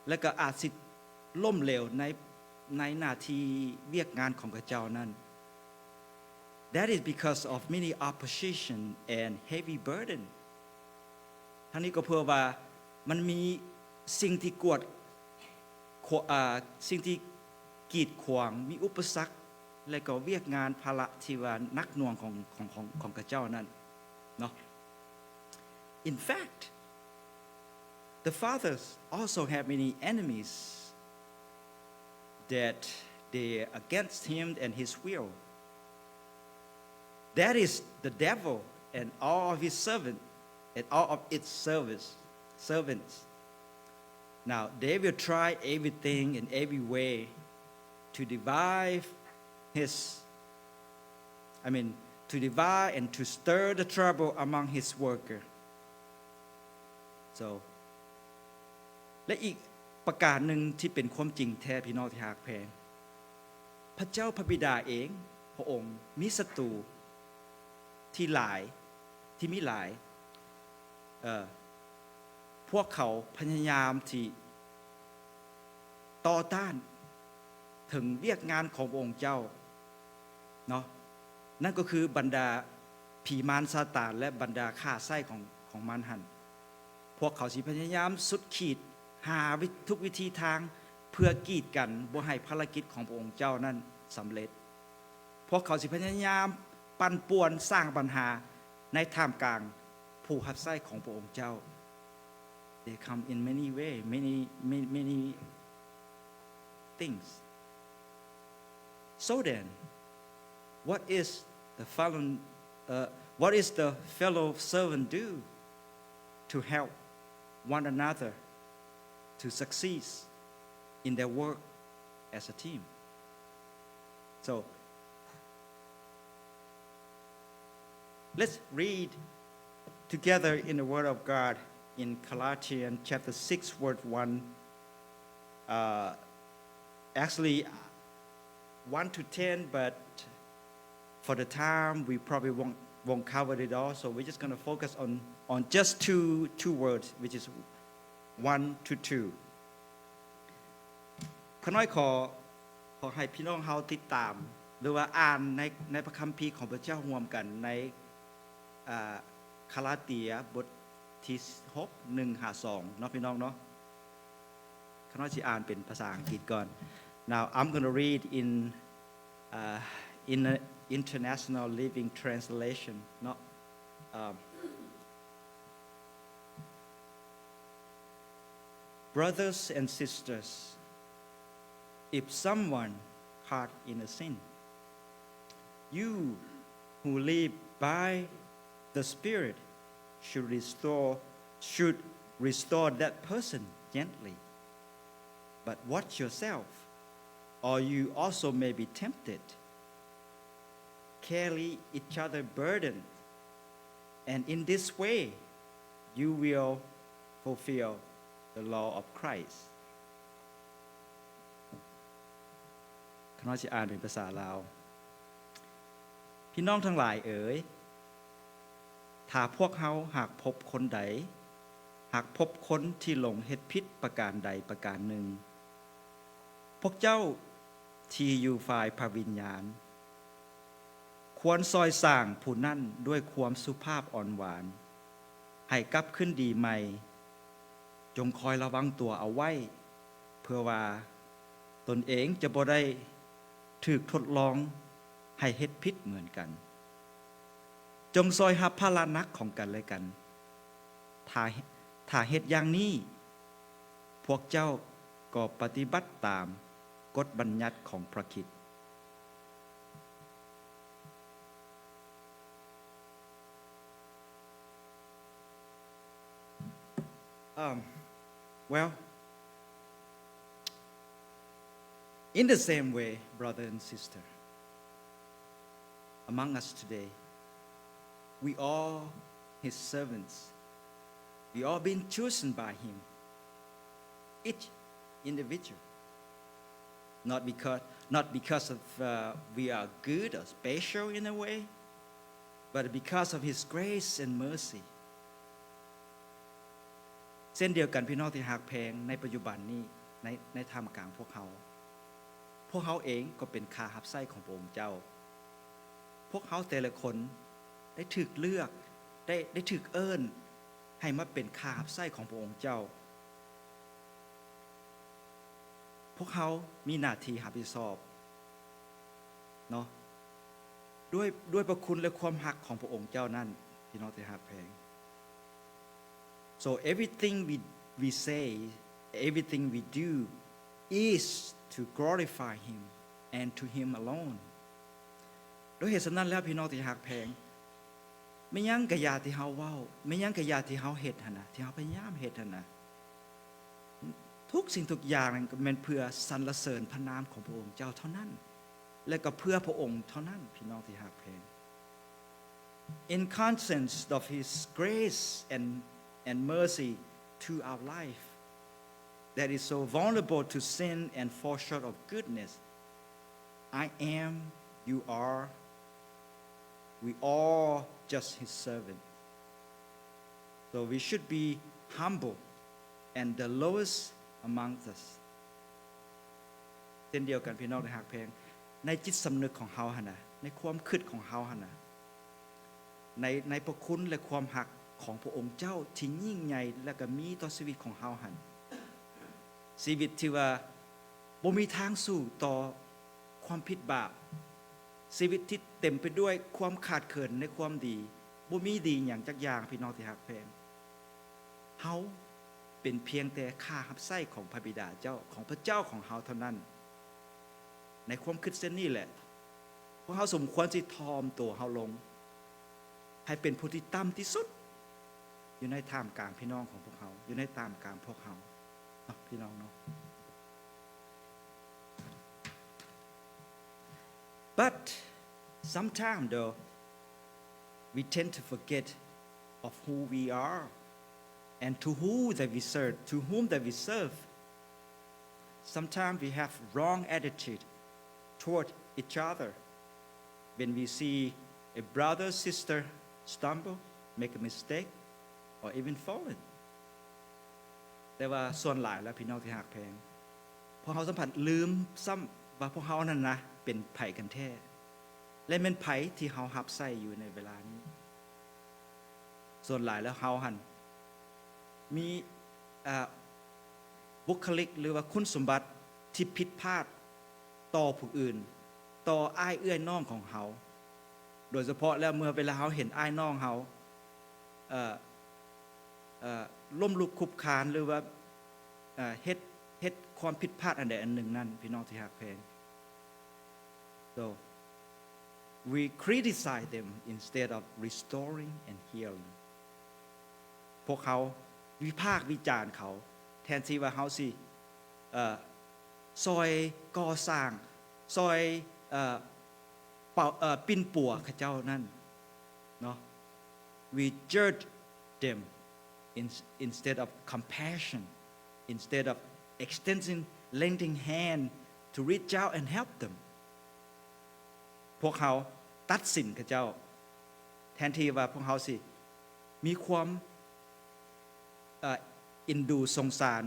ແລະກໍອາດຊິລົ້ມເຫຼວໃນ ໃນໜ້າທີ່ວຽກງານຂອງເຂົາເຈົ້ານັ້ນ. That is because of many opposition and heavy burden. ທັງນີ້ກໍເພື່ອວ່າມັນມີສິ່ງທີ່ກວດຂວ- ເອີ່ ສິ່ງທີ່ກີດຂວາງ, ມີອຸປະສັກ ແລະກໍວຽກງານພາລະທີ່ວ່າໜັກໜ່ວງຂອງ ຂອງ ຂອງ ຂອງເຂົາເຈົ້ານັ້ນເນາະ. In fact, the fathers also have many enemies that they are against him and his will. That is the devil and all of his servant and all of its service, servants. Now, they will try everything in every way to divide his, I mean, to divide and to stir the trouble among his worker. So, ແລະ ອີກປະການໜຶ່ງທີ່ເປັນຄວາມຈິງແທ້ ພີ່ນ້ອງທີ່ຮັກແພງ, ພະເຈົ້າພະບິດາເອງ ພະອົງມີສັດຕູທີ່ຫຼາຍ, ທີ່ມີຫຼາຍ. ເອີ ພວກເຂົາພະຍາຍາມທີ່ຕໍ່ຕ້ານເຖິງວຽກງານຂອງພະອົງເຈົ້າເນາະ, ນັ້ນກໍຄືບັນດາຜີມານຊາຕານ ແລະ ບັນດາຂ້າໃຊ້ຂອງ ຂອງມັນຫັ້ນ. ພວກເຂົາຊິພະຍາຍາມສຸດຂີດ ຫາວິ- ທຸກວິທີທາງເພື່ອກີດກັນບໍ່ໃຫ້ພາລະກິດຂອງພະອົງເຈົ້ານັ້ນສຳເລັດ. ພວກເຂົາຊິພະຍາຍາມປັ່ນປ່ວນສ້າງບັນຫາໃນທ່າມກາງຜູ້ຮັບໃຊ້ຂອງພະອົງເຈົ້າ. They come in many way, many, many, many things. So then, what is the fellow, uh, what is the fellow servant do to help one another to succeed in their work as a team? So, let's read together in the Word of God in Galatians chapter six, verse one. Uh, actually, one to ten, but for the time, we probably won't, won't cover it all. So we're just gonna focus on, on just two, two words, which is one to two. ຂ້ານ້ອຍຂໍ ຂໍໃຫ້ພີ່ນ້ອງເຮົາຕິດຕາມ ຫຼືວ່າອ່ານໃນ ໃນພະຄຳພີຂອງພະເຈົ້າຮ່ວມກັນໃນ ອ່າ ກາລາເຕຍບົດທີຫົກ ໜຶ່ງຫາສອງເນາະ ພີ່ນ້ອງເນາະ. ຂ້ານ້ອຍຊິອ່ານເປັນພາສາອັງກິດກ່ອນ. Now I'm gonna read in, uh, in a International Living Translation ເນາະ. Um, Brothers and sisters, if someone caught in a sin, you who live by the Spirit should restore, should restore that person gently. But watch yourself, or you also may be tempted. Carry each other burden, and in this way you will fulfill the law of Christ. ຂ້ານ້ອຍຊິອ່ານເປັນພາສາລາວ. ພີ່ນ້ອງທັງຫຼາຍເອີຍ, ຖ້າພວກເຮົາຫາກພົບຄົນໃດ, ຫາກພົບຄົນທີ່ຫຼົງເຮັດຜິດປະການໃດປະການໜຶ່ງ, ພວກເຈົ້າທີ່ຢູ່ຝ່າຍພະວິນຍານ ຄວນຊ່ອຍສ້າງຜູ້ນັ້ນດ້ວຍຄວາມສຸພາບອ່ອນຫວານ ໃຫ້ກັບຄືນດີໃໝ່. ຈົ່ງຄອຍລະວັງຕົວເອົາໄວ້ ເພື່ອວ່າຕົນເອງຈະບໍ່ໄດ້ຖືກທົດລອງໃຫ້ເຮັດຜິດເໝືອນກັນ. ຈົ່ງຊ່ອຍຮັບພາລະໜັກຂອງກັນແລະກັນ. ຖ້າ ຖ້າເຮັດຢ່າງນີ້, ພວກເຈົ້າກໍປະຕິບັດຕາມກົດບັນຍັດຂອງພຣະຄຣິດ. Um, well, in the same way, brother and sister, among us today, we all his servants. We all been chosen by Him, each individual. Not because, not because of, uh, we are good or special in a way, but because of His grace and mercy. ເຊັ່ນດຽວກັນ ພີ່ນ້ອງທີ່ຮັກແພງ, ໃນປັດຈຸບັນນີ້ ໃນ ໃນທ່າມກາງພວກເຮົາ, ພວກເຮົາເອງກໍເປັນຂ້າຮັບໃຊ້ຂອງພະອົງເຈົ້າ. ພວກເຮົາແຕ່ລະຄົນໄດ້ຖືກເລືອກ, ໄດ້ ໄດ້ຖືກເອີ້ນໃຫ້ມາເປັນຂ້າຮັບໃຊ້ຂອງພະອົງເຈົ້າ. ພວກເຮົາມີໜ້າທີ່ຮັບຜິດຊອບເນາະ, ດ້ວຍ ດ້ວຍພະຄຸນ ແລະ ຄວາມຮັກຂອງພະອົງເຈົ້ານັ້ນ, ພີ່ນ້ອງທີ່ຮັກແພງ. So everything we, we say, everything we do is to glorify Him and to Him alone. ດ້ວຍເຫດສະນັ້ນແລ້ວ ພີ່ນ້ອງທີ່ຮັກແພງ, ແມ່ນຫຍັງກະຢ່າທີ່ເຮົາເວົ້າ, ແມ່ນຫຍັງກະຢ່າທີ່ເຮົາເຮັດຫັ້ນນະ, ທີ່ເຮົາພະຍາຍາມເຮັດຫັ້ນນະ, ທຸກສິ່ງທຸກຢ່າງນັ້ນກໍແມ່ນເພື່ອສັນລະເສີນພະນາມຂອງພະອົງເຈົ້າເທົ່ານັ້ນ ແລະ ກໍເພື່ອພະອົງເທົ່ານັ້ນ, ພີ່ນ້ອງທີ່ຮັກແພງ. In conscience of His grace and, and mercy to our life that is so vulnerable to sin and fall short of goodness, I am, you are, we all just His servant. So we should be humble and the lowest amongst us. ເຊັ່ນດຽວກັນ ພີ່ນ້ອງທີ່ຮັກແພງ, ໃນຈິດສຳນຶກຂອງເຮົາຫັ້ນນະ, ໃນຄວາມຄິດຂອງເຮົາຫັ້ນນະ, ໃນ ໃນພະຄຸນ ແລະ ຄວາມຮັກຂອງພະອົງເຈົ້າທີ່ຍິ່ງໃຫຍ່ ແລະ ກໍມີຕໍ່ຊີວິດຂອງເຮົາຫັ້ນ, ຊີວິດທີ່ວ່າບໍ່ມີທາງສູ້ຕໍ່ຄວາມຜິດບາບ, ຊີວິດທີ່ເຕັມໄປດ້ວຍຄວາມຂາດເຂີນໃນຄວາມດີ, ບໍ່ມີດີຫຍັງຈັກຢ່າງ, ພີ່ນ້ອງທີ່ຮັກແພງ. ເຮົາເປັນພຽງແຕ່ຂ້າຮັບໃຊ້ຂອງພະບິດາເຈົ້າ, ຂອງພະເຈົ້າຂອງເຮົາເທົ່ານັ້ນ. ໃນຄວາມຄິດເຊັ່ນນີ້ແຫຼະ, ພວກເຮົາສົມຄວນຊິຖ່ອມຕົວເຮົາລົງ ໃຫ້ເປັນຜູ້ທີ່ຕ່ຳທີ່ສຸດ ຢູ່ໃນທ່າມກາງພີ່ນ້ອງຂອງພວກເຮົາ, ຢູ່ໃນທ່າມກາງພວກເຮົາເນາະ ພີ່ນ້ອງເນາະ. But sometimes, though, we tend to forget of who we are and to who that we serve, to whom that we serve. Sometimes we have wrong attitude toward each other when we see a brother, sister stumble, make a mistake, or even fallen. ແຕ່ວ່າສ່ວນຫຼາຍແລ້ວ ພີ່ນ້ອງທີ່ຮັກແພງ, ພວກເຮົາສຳພັດລືມຊ້ຳວ່າພວກເຮົານັ້ນນະເປັນໃຜກັນແທ້ ແລະ ແມ່ນໃຜທີ່ເຮົາຮັບໃຊ້ຢູ່ໃນເວລານີ້. ສ່ວນຫຼາຍແລ້ວເຮົາຫັ້ນມີ ອ່າ ບຸກຄະລິກ ຫຼືວ່າຄຸນສົມບັດທີ່ຜິດພາດຕໍ່ຜູ້ອື່ນ, ຕໍ່ອ້າຍເອື້ອຍນ້ອງຂອງເຮົາ, ໂດຍສະເພາະແລ້ວເມື່ອເວລາເຮົາເຫັນອ້າຍນ້ອງເຮົາ ເອີ ເອີ ລົ້ມລຸກຄຸບຄານ ຫຼືວ່າ ເອີ ເຮັດ ເຮັດຄວາມຜິດພາດອັນໃດອັນໜຶ່ງນັ້ນ ພີ່ນ້ອງທີ່ຮັກແພງ. So we criticize them instead of restoring and healing. ພວກເຮົາວິພາກວິຈານເຂົາ ແທນທີ່ວ່າເຮົາຊິ ເອີ ຊ່ອຍກໍ່ສ້າງ ຊ່ອຍ ເອີ ເປົ່າ ເອີ ປິ່ນປົວເຂົາເຈົ້ານັ້ນເນາະ. We judge them in, instead of compassion, instead of extending, lending hand to reach out and help them. ພວກເຮົາຕັດສິນເຂົາເຈົ້າ ແທນທີ່ວ່າພວກເຮົາຊິມີຄວາມ ເອີ ເອັນດູສົງສານ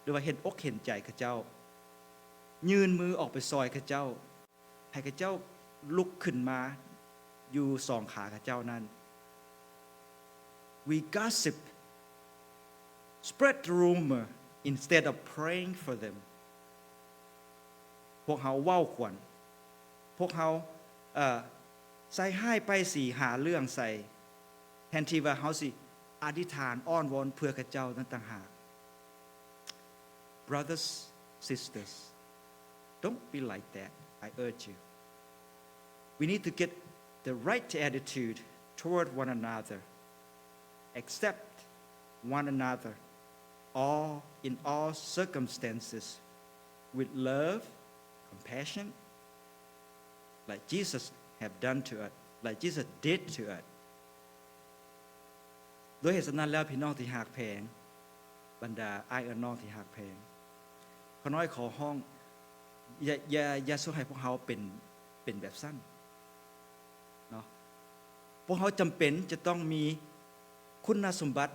ຫຼືວ່າເຫັນອົກເຫັນໃຈເຂົາເຈົ້າ, ຍື່ນມືອອກໄປຊ່ອຍເຂົາເຈົ້າ ໃຫ້ເຂົາເຈົ້າລຸກຂຶ້ນມາຢູ່ສອງຂາເຂົາເຈົ້ານັ້ນ. We gossip, spread the rumor instead of praying for them. ພວກເຮົາເວົ້າຂວັນ, ພວກເຮົາ ເອີ ໃສ່ຮ້າຍປ້າຍສີ ຫາເລື່ອງໃສ່ ແທນທີ່ວ່າເຮົາຊິອະທິຖານອ້ອນວອນເພື່ອເຂົາເຈົ້ານັ້ນຕ່າງຫາກ. Brothers, sisters, don't be like that, I urge you. We need to get the right attitude toward one another. Accept one another all, in all circumstances, with love, compassion, like Jesus have done to us, like Jesus did to us. ດ້ວຍເຫດສະນັ້ນແລ້ວ ພີ່ນ້ອງທີ່ຮັກແພງ, ບັນດາອ້າຍເອື້ອຍນ້ອງທີ່ຮັກແພງ, ຂ້ານ້ອຍຂໍຮ້ອງ, ຢ່າ, ຢ່າ, ຢ່າຊົງໃຫ້ພວກເຮົາເປັນ, ເປັນແບບຊັ້ນເນາະ. ພວກເຮົາຈຳເປັນຈະຕ້ອງມີຄຸນນະສົມບັດ,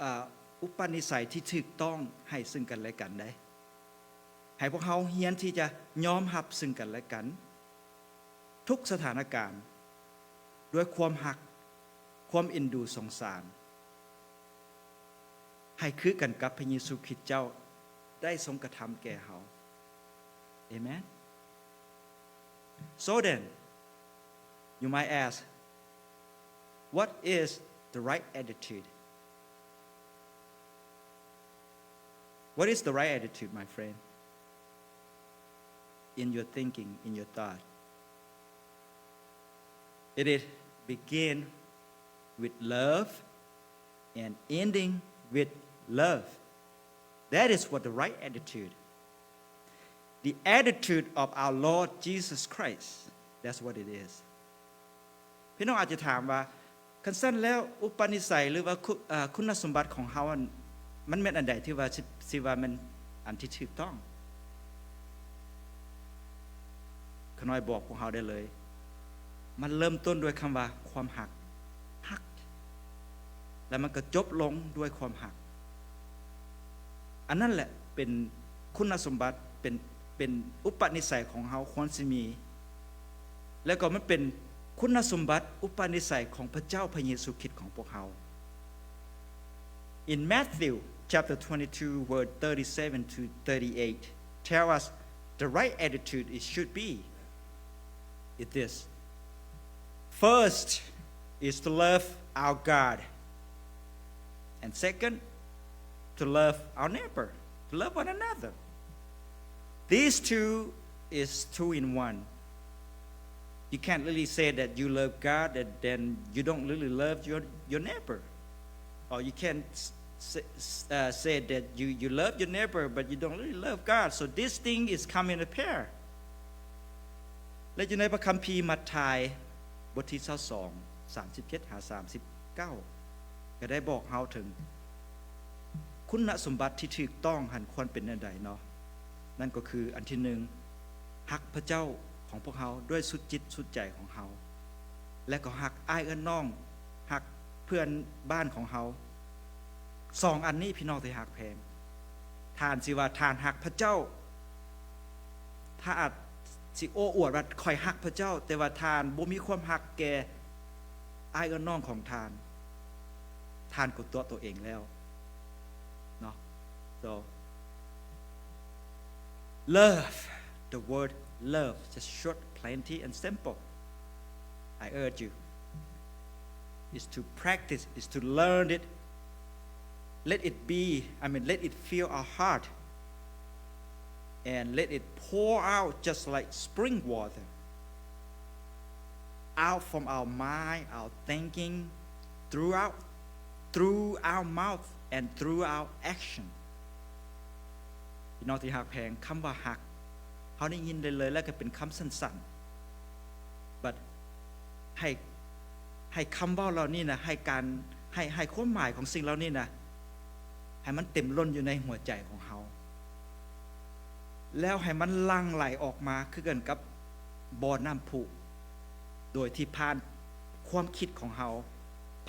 ອາ, ອຸປະນິໄສທີ່ຖືກຕ້ອງໃຫ້ເຊິ່ງກັນແລະກັນໄດ໋. ໃຫ້ພວກເຮົາຮຽນທີ່ຈະຍອມຮັບເຊິ່ງກັນແລະກັນ ທຸກສະຖານະການ ດ້ວຍຄວາມຮັກ, ຄວາມເອັນດູສົງສານ, ໃຫ້ຄືກັນກັບພະເຢຊູຄຣິດເຈົ້າໄດ້ຊົງກະທຳແກ່ເຮົາ. ເອເມນ. So then, you might ask, what is the right attitude? What is the right attitude, my friend? In your thinking, in your thought. It is begin with love and ending with love. That is what the right attitude. The attitude of our Lord Jesus Christ. That's what it is. ພີ່ນ້ອງອາດຈະຖາມວ່າ, ຄັນຊັ້ນແລ້ວ ອຸປະນິໄສ ຫຼືວ່າຄຸ, ເອີ, ຄຸນນະສົມບັດຂອງເຮົານັ້ນ ມັນແມ່ນອັນໃດທີ່ວ່າຊິ, ຊິວ່າແມ່ນອັນທີ່ຖືກຕ້ອງ? ຂ້ານ້ອຍບອກພວກເຮົາໄດ້ເລີຍ, ມັນເລີ່ມຕົ້ນດ້ວຍຄຳວ່າຄວາມຮັກ, ຮັກ, ແລ້ວມັນກໍຈົບລົງດ້ວຍຄວາມຮັກ. ອັນນັ້ນແຫຼະເປັນຄຸນນະສົມບັດ, ເປັນ, ເປັນອຸປະນິໄສຂອງເຮົາຄວນຊິມີ. ແລ້ວກໍມັນເປັນຄຸນນະສົມບັດ ອຸປະນິໄສຂອງພະເຈົ້າພະເຢຊູຄຣິດຂອງພວກເຮົາ. In Matthew chapter twenty-two, verse thirty-seven to thirty-eight, tell us the right attitude it should be. It is, first is to love our God. And second, to love our neighbor, to love one another. These two is two in one. You can't really say that you love God and then you don't really love your, your neighbor. Or you can't s-, s-, s-, uh, say that you, you love your neighbor, but you don't really love God. So this thing is come in a pair. ແລະ ຢູ່ໃນພະຄຳພີມັດທາຍ ບົດທີຊາວສອງ ສາມສິບເຈັດຫາສາມສິບເກົ້າ ກໍໄດ້ບອກເຮົາເຖິງຄຸນນະສົມບັດທີ່ຖືກຕ້ອງຫັ້ນຄວນເປັນແນວໃດເນາະ. ນັ້ນກໍຄືອັນທີໜຶ່ງ, ຮັກພະເຈົ້າຂອງພວກເຮົາດ້ວຍສຸດຈິດສຸດໃຈຂອງເຮົາ ແລະ ກໍຮັກອ້າຍເອື້ອຍນ້ອງ, ຮັກເພື່ອນບ້ານຂອງເຮົາ. ສອງອັນນີ້ ພີ່ນ້ອງທີ່ຮັກແພງ, ທ່ານຊິວ່າທ່ານຮັກພະເຈົ້າ, ທ່ານອາດຊິໂອ້ອວດວ່າຂ້ອຍຮັກພະເຈົ້າ, ແຕ່ວ່າທ່ານບໍ່ມີຄວາມຮັກແກ່ອ້າຍເອື້ອຍນ້ອງຂອງທ່ານ, ທ່ານກໍຕົວະຕົວເອງແລ້ວເນາະ. So, love, the word love, just short, plenty and simple. I urge you, is to practice, is to learn it. Let it be, I mean, let it fill our heart. And let it pour out just like spring water. Out from our mind, our thinking, throughout, through our mouth and through our action. ພີ່ນ້ອງທີ່ຮັກແພງ, ຄຳວ່າຮັກ ເຮົາໄດ້ຍິນເລີຍໆ ແລ້ວກໍເປັນຄຳສັ້ນໆ but ໃຫ້, ໃຫ້ຄຳເວົ້າເຫຼົ່ານີ້ນະ, ໃຫ້ການ, ໃຫ້, ໃຫ້ຄວາມໝາຍຂອງສິ່ງເຫຼົ່ານີ້ນະ, ໃຫ້ມັນເຕັມລົ້ນຢູ່ໃນຫົວໃຈຂອງເຮົາ, ແລ້ວໃຫ້ມັນຫຼັ່ງໄຫຼອອກມາຄືກັນກັບບໍ່ນ້ຳພຸ, ໂດຍທີ່ຜ່ານຄວາມຄິດຂອງເຮົາ,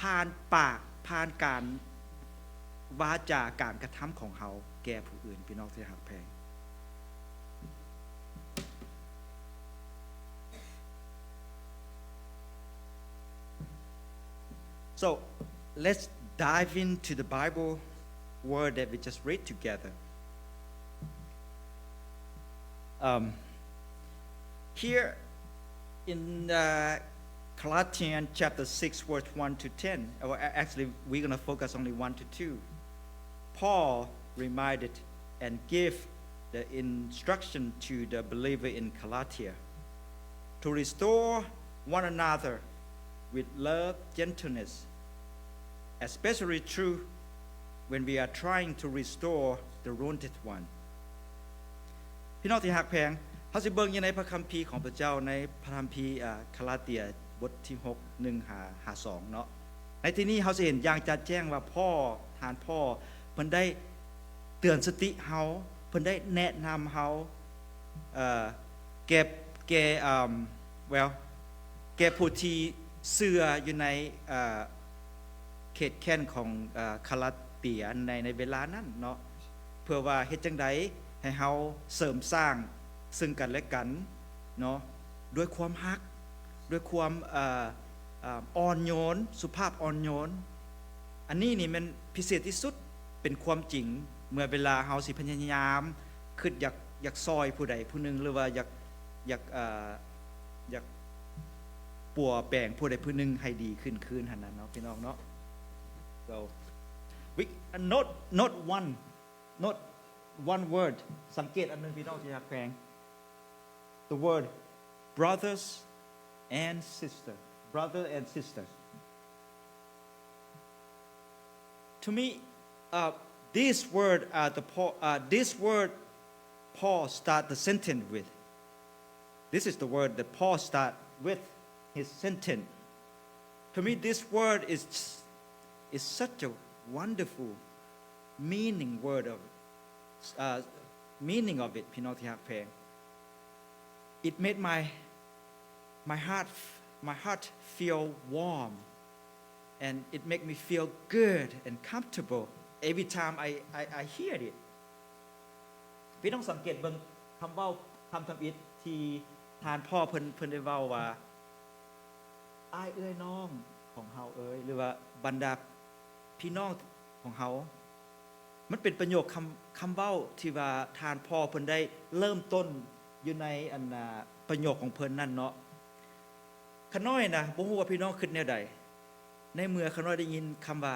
ຜ່ານປາກ, ຜ່ານການວາຈາ, ການກະທຳຂອງເຮົາແກ່ຜູ້ອື່ນ, ພີ່ນ້ອງທີ່ຮັກແພງ. So, let's dive into the Bible word that we just read together. Um, here in, uh, Galatians chapter six, verse one to ten, or a-, actually, we're gonna focus only one to two. Paul reminded and give the instruction to the believer in Galatia to restore one another with love, gentleness, especially true when we are trying to restore the wounded one. ພີ່ນ້ອງທີ່ຮັກແພງ, ເຮົາຊິເບິ່ງຢູ່ໃນພະຄຳພີຂອງພະເຈົ້າ ໃນພະຄຳພີ, ອາ, ກາລາເຕຍ ບົດທີຫົກ ໜຶ່ງຫາ ຫາສອງເນາະ. ในที่นี้เฮาสิเห็นอย่างชัดแจ้งว่าพ่อ ท่านพ่อเพิ่นได้เตือนสติเฮา เพิ่นได้แนะนำเฮา เอ่อ แก่ แก่ เอิ่ม well แก่ผู้ที่เชื่ออยู่ใน เอ่อ เขตแคว้นของ เอ่อ คาลาเตียใน ในเวลานั้นเนาะ เพื่อว่าเฮ็ดจั่งใดให้เฮาเสริมสร้างซึ่งกันและกันเนาะ ด้วยความฮัก ด้วยความ เอ่อ เอ่อ อ่อนโยน สุภาพอ่อนโยน อันนี้นี่แม่นพิเศษที่สุด เป็นความจริง เมื่อเวลาเฮาสิพยายามคิดอยาก อยากซ่อยผู้ใดผู้หนึ่ง หรือว่าอยาก อยาก เอ่อ อยากปัวแปงผู้ใดผู้หนึ่งให้ดีขึ้นคืนหั่นน่ะเนาะ พี่น้องเนาะ so we not not one not one word สังเกตอันหนึ่งพี่น้องที่ฮักแพง the word brothers and sister brother and sister to me uh, this word uh, the Paul, uh, this word Paul start the sentence with this is the word that Paul start with his sentence to me this word is is such a wonderful meaning word of uh, meaning of it พี่น้องที่ฮักแพง it made my my heart my heart feel warm and it make me feel good and comfortable every time I I I hear it พี่น้องสังเกตเบิ่งคำเว้าคำทำอิฐที่ท่านพ่อเพิ่นเพิ่นได้เว้าว่า อ้ายเอื้อยน้องของเฮาเอย หรือว่าบรรดาพี่น้องของเฮา มันเป็นประโยคคำ คำเว้าที่ว่าท่านพ่อเพิ่นได้เริ่มต้นอยู่ในอันน่ะประโยคของเพิ่นนั่นเนาะ ขะน้อยนะ บ่ฮู้ว่าพี่น้องคิดแนวใด ในเมื่อขะน้อยได้ยินคำว่า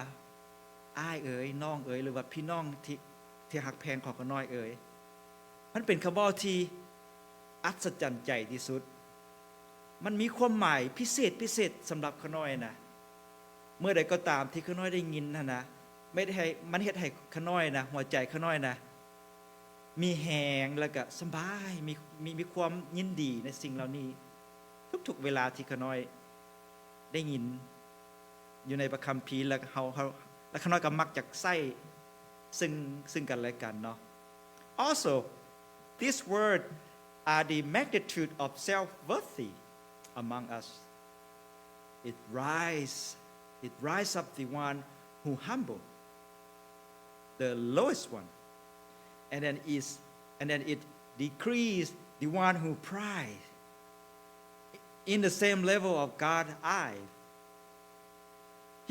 อ้ายเอย น้องเอย หรือว่าพี่น้องที่ ที่ฮักแพงของขะน้อยเอย มันเป็นคำเว้าที่อัศจรรย์ใจที่สุด มันมีความหมายพิเศษพิเศษสำหรับขะน้อยนะ เมื่อใดก็ตามที่ขะน้อยได้ยินหั่นนะ มันเฮ็ดให้ มันเฮ็ดให้ขะน้อยนะ หัวใจขะน้อยนะ มีแฮง แล้วก็สำบาย มี มี มีความยินดีในสิ่งเหล่านี้ ทุกๆเวลาที่ขะน้อยได้ยิน อยู่ในพระคัมภีร์ แล้วเฮา เฮา แล้วขะน้อยก็มักจะใช้ซึ่ง ซึ่งกันและกันเนาะ Also, this word are the magnitude of self-worthy among us. It rise, it rise up the one who humble, the lowest one, and then is, and then it decrease the one who pride in the same level of God eye.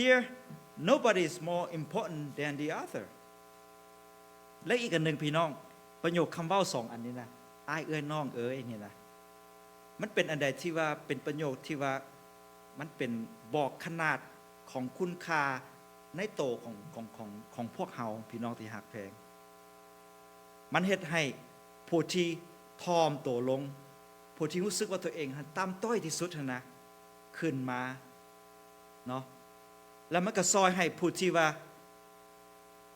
Here, nobody is more important than the other. และอีกอันหนึ่งพี่น้อง ประโยคคำเว้าสองอันนี้นะ อ้ายเอื้อยน้องเอ้ยนี่นะ มันเป็นอันใดที่ว่าเป็นประโยคที่ว่ามันเป็นบอกขนาดของคุณค่าในโตของ ของ ของ ของพวกเฮา พี่น้องที่ฮักแพง มันเฮ็ดให้ผู้ที่ถ่อมโตลง ผู้ที่รู้สึกว่าตัวเองหั่นต่ำต้อยที่สุดหั่นนะ ขึ้นมาเนาะ แล้วมันก็ซ่อยให้ผู้ที่ว่า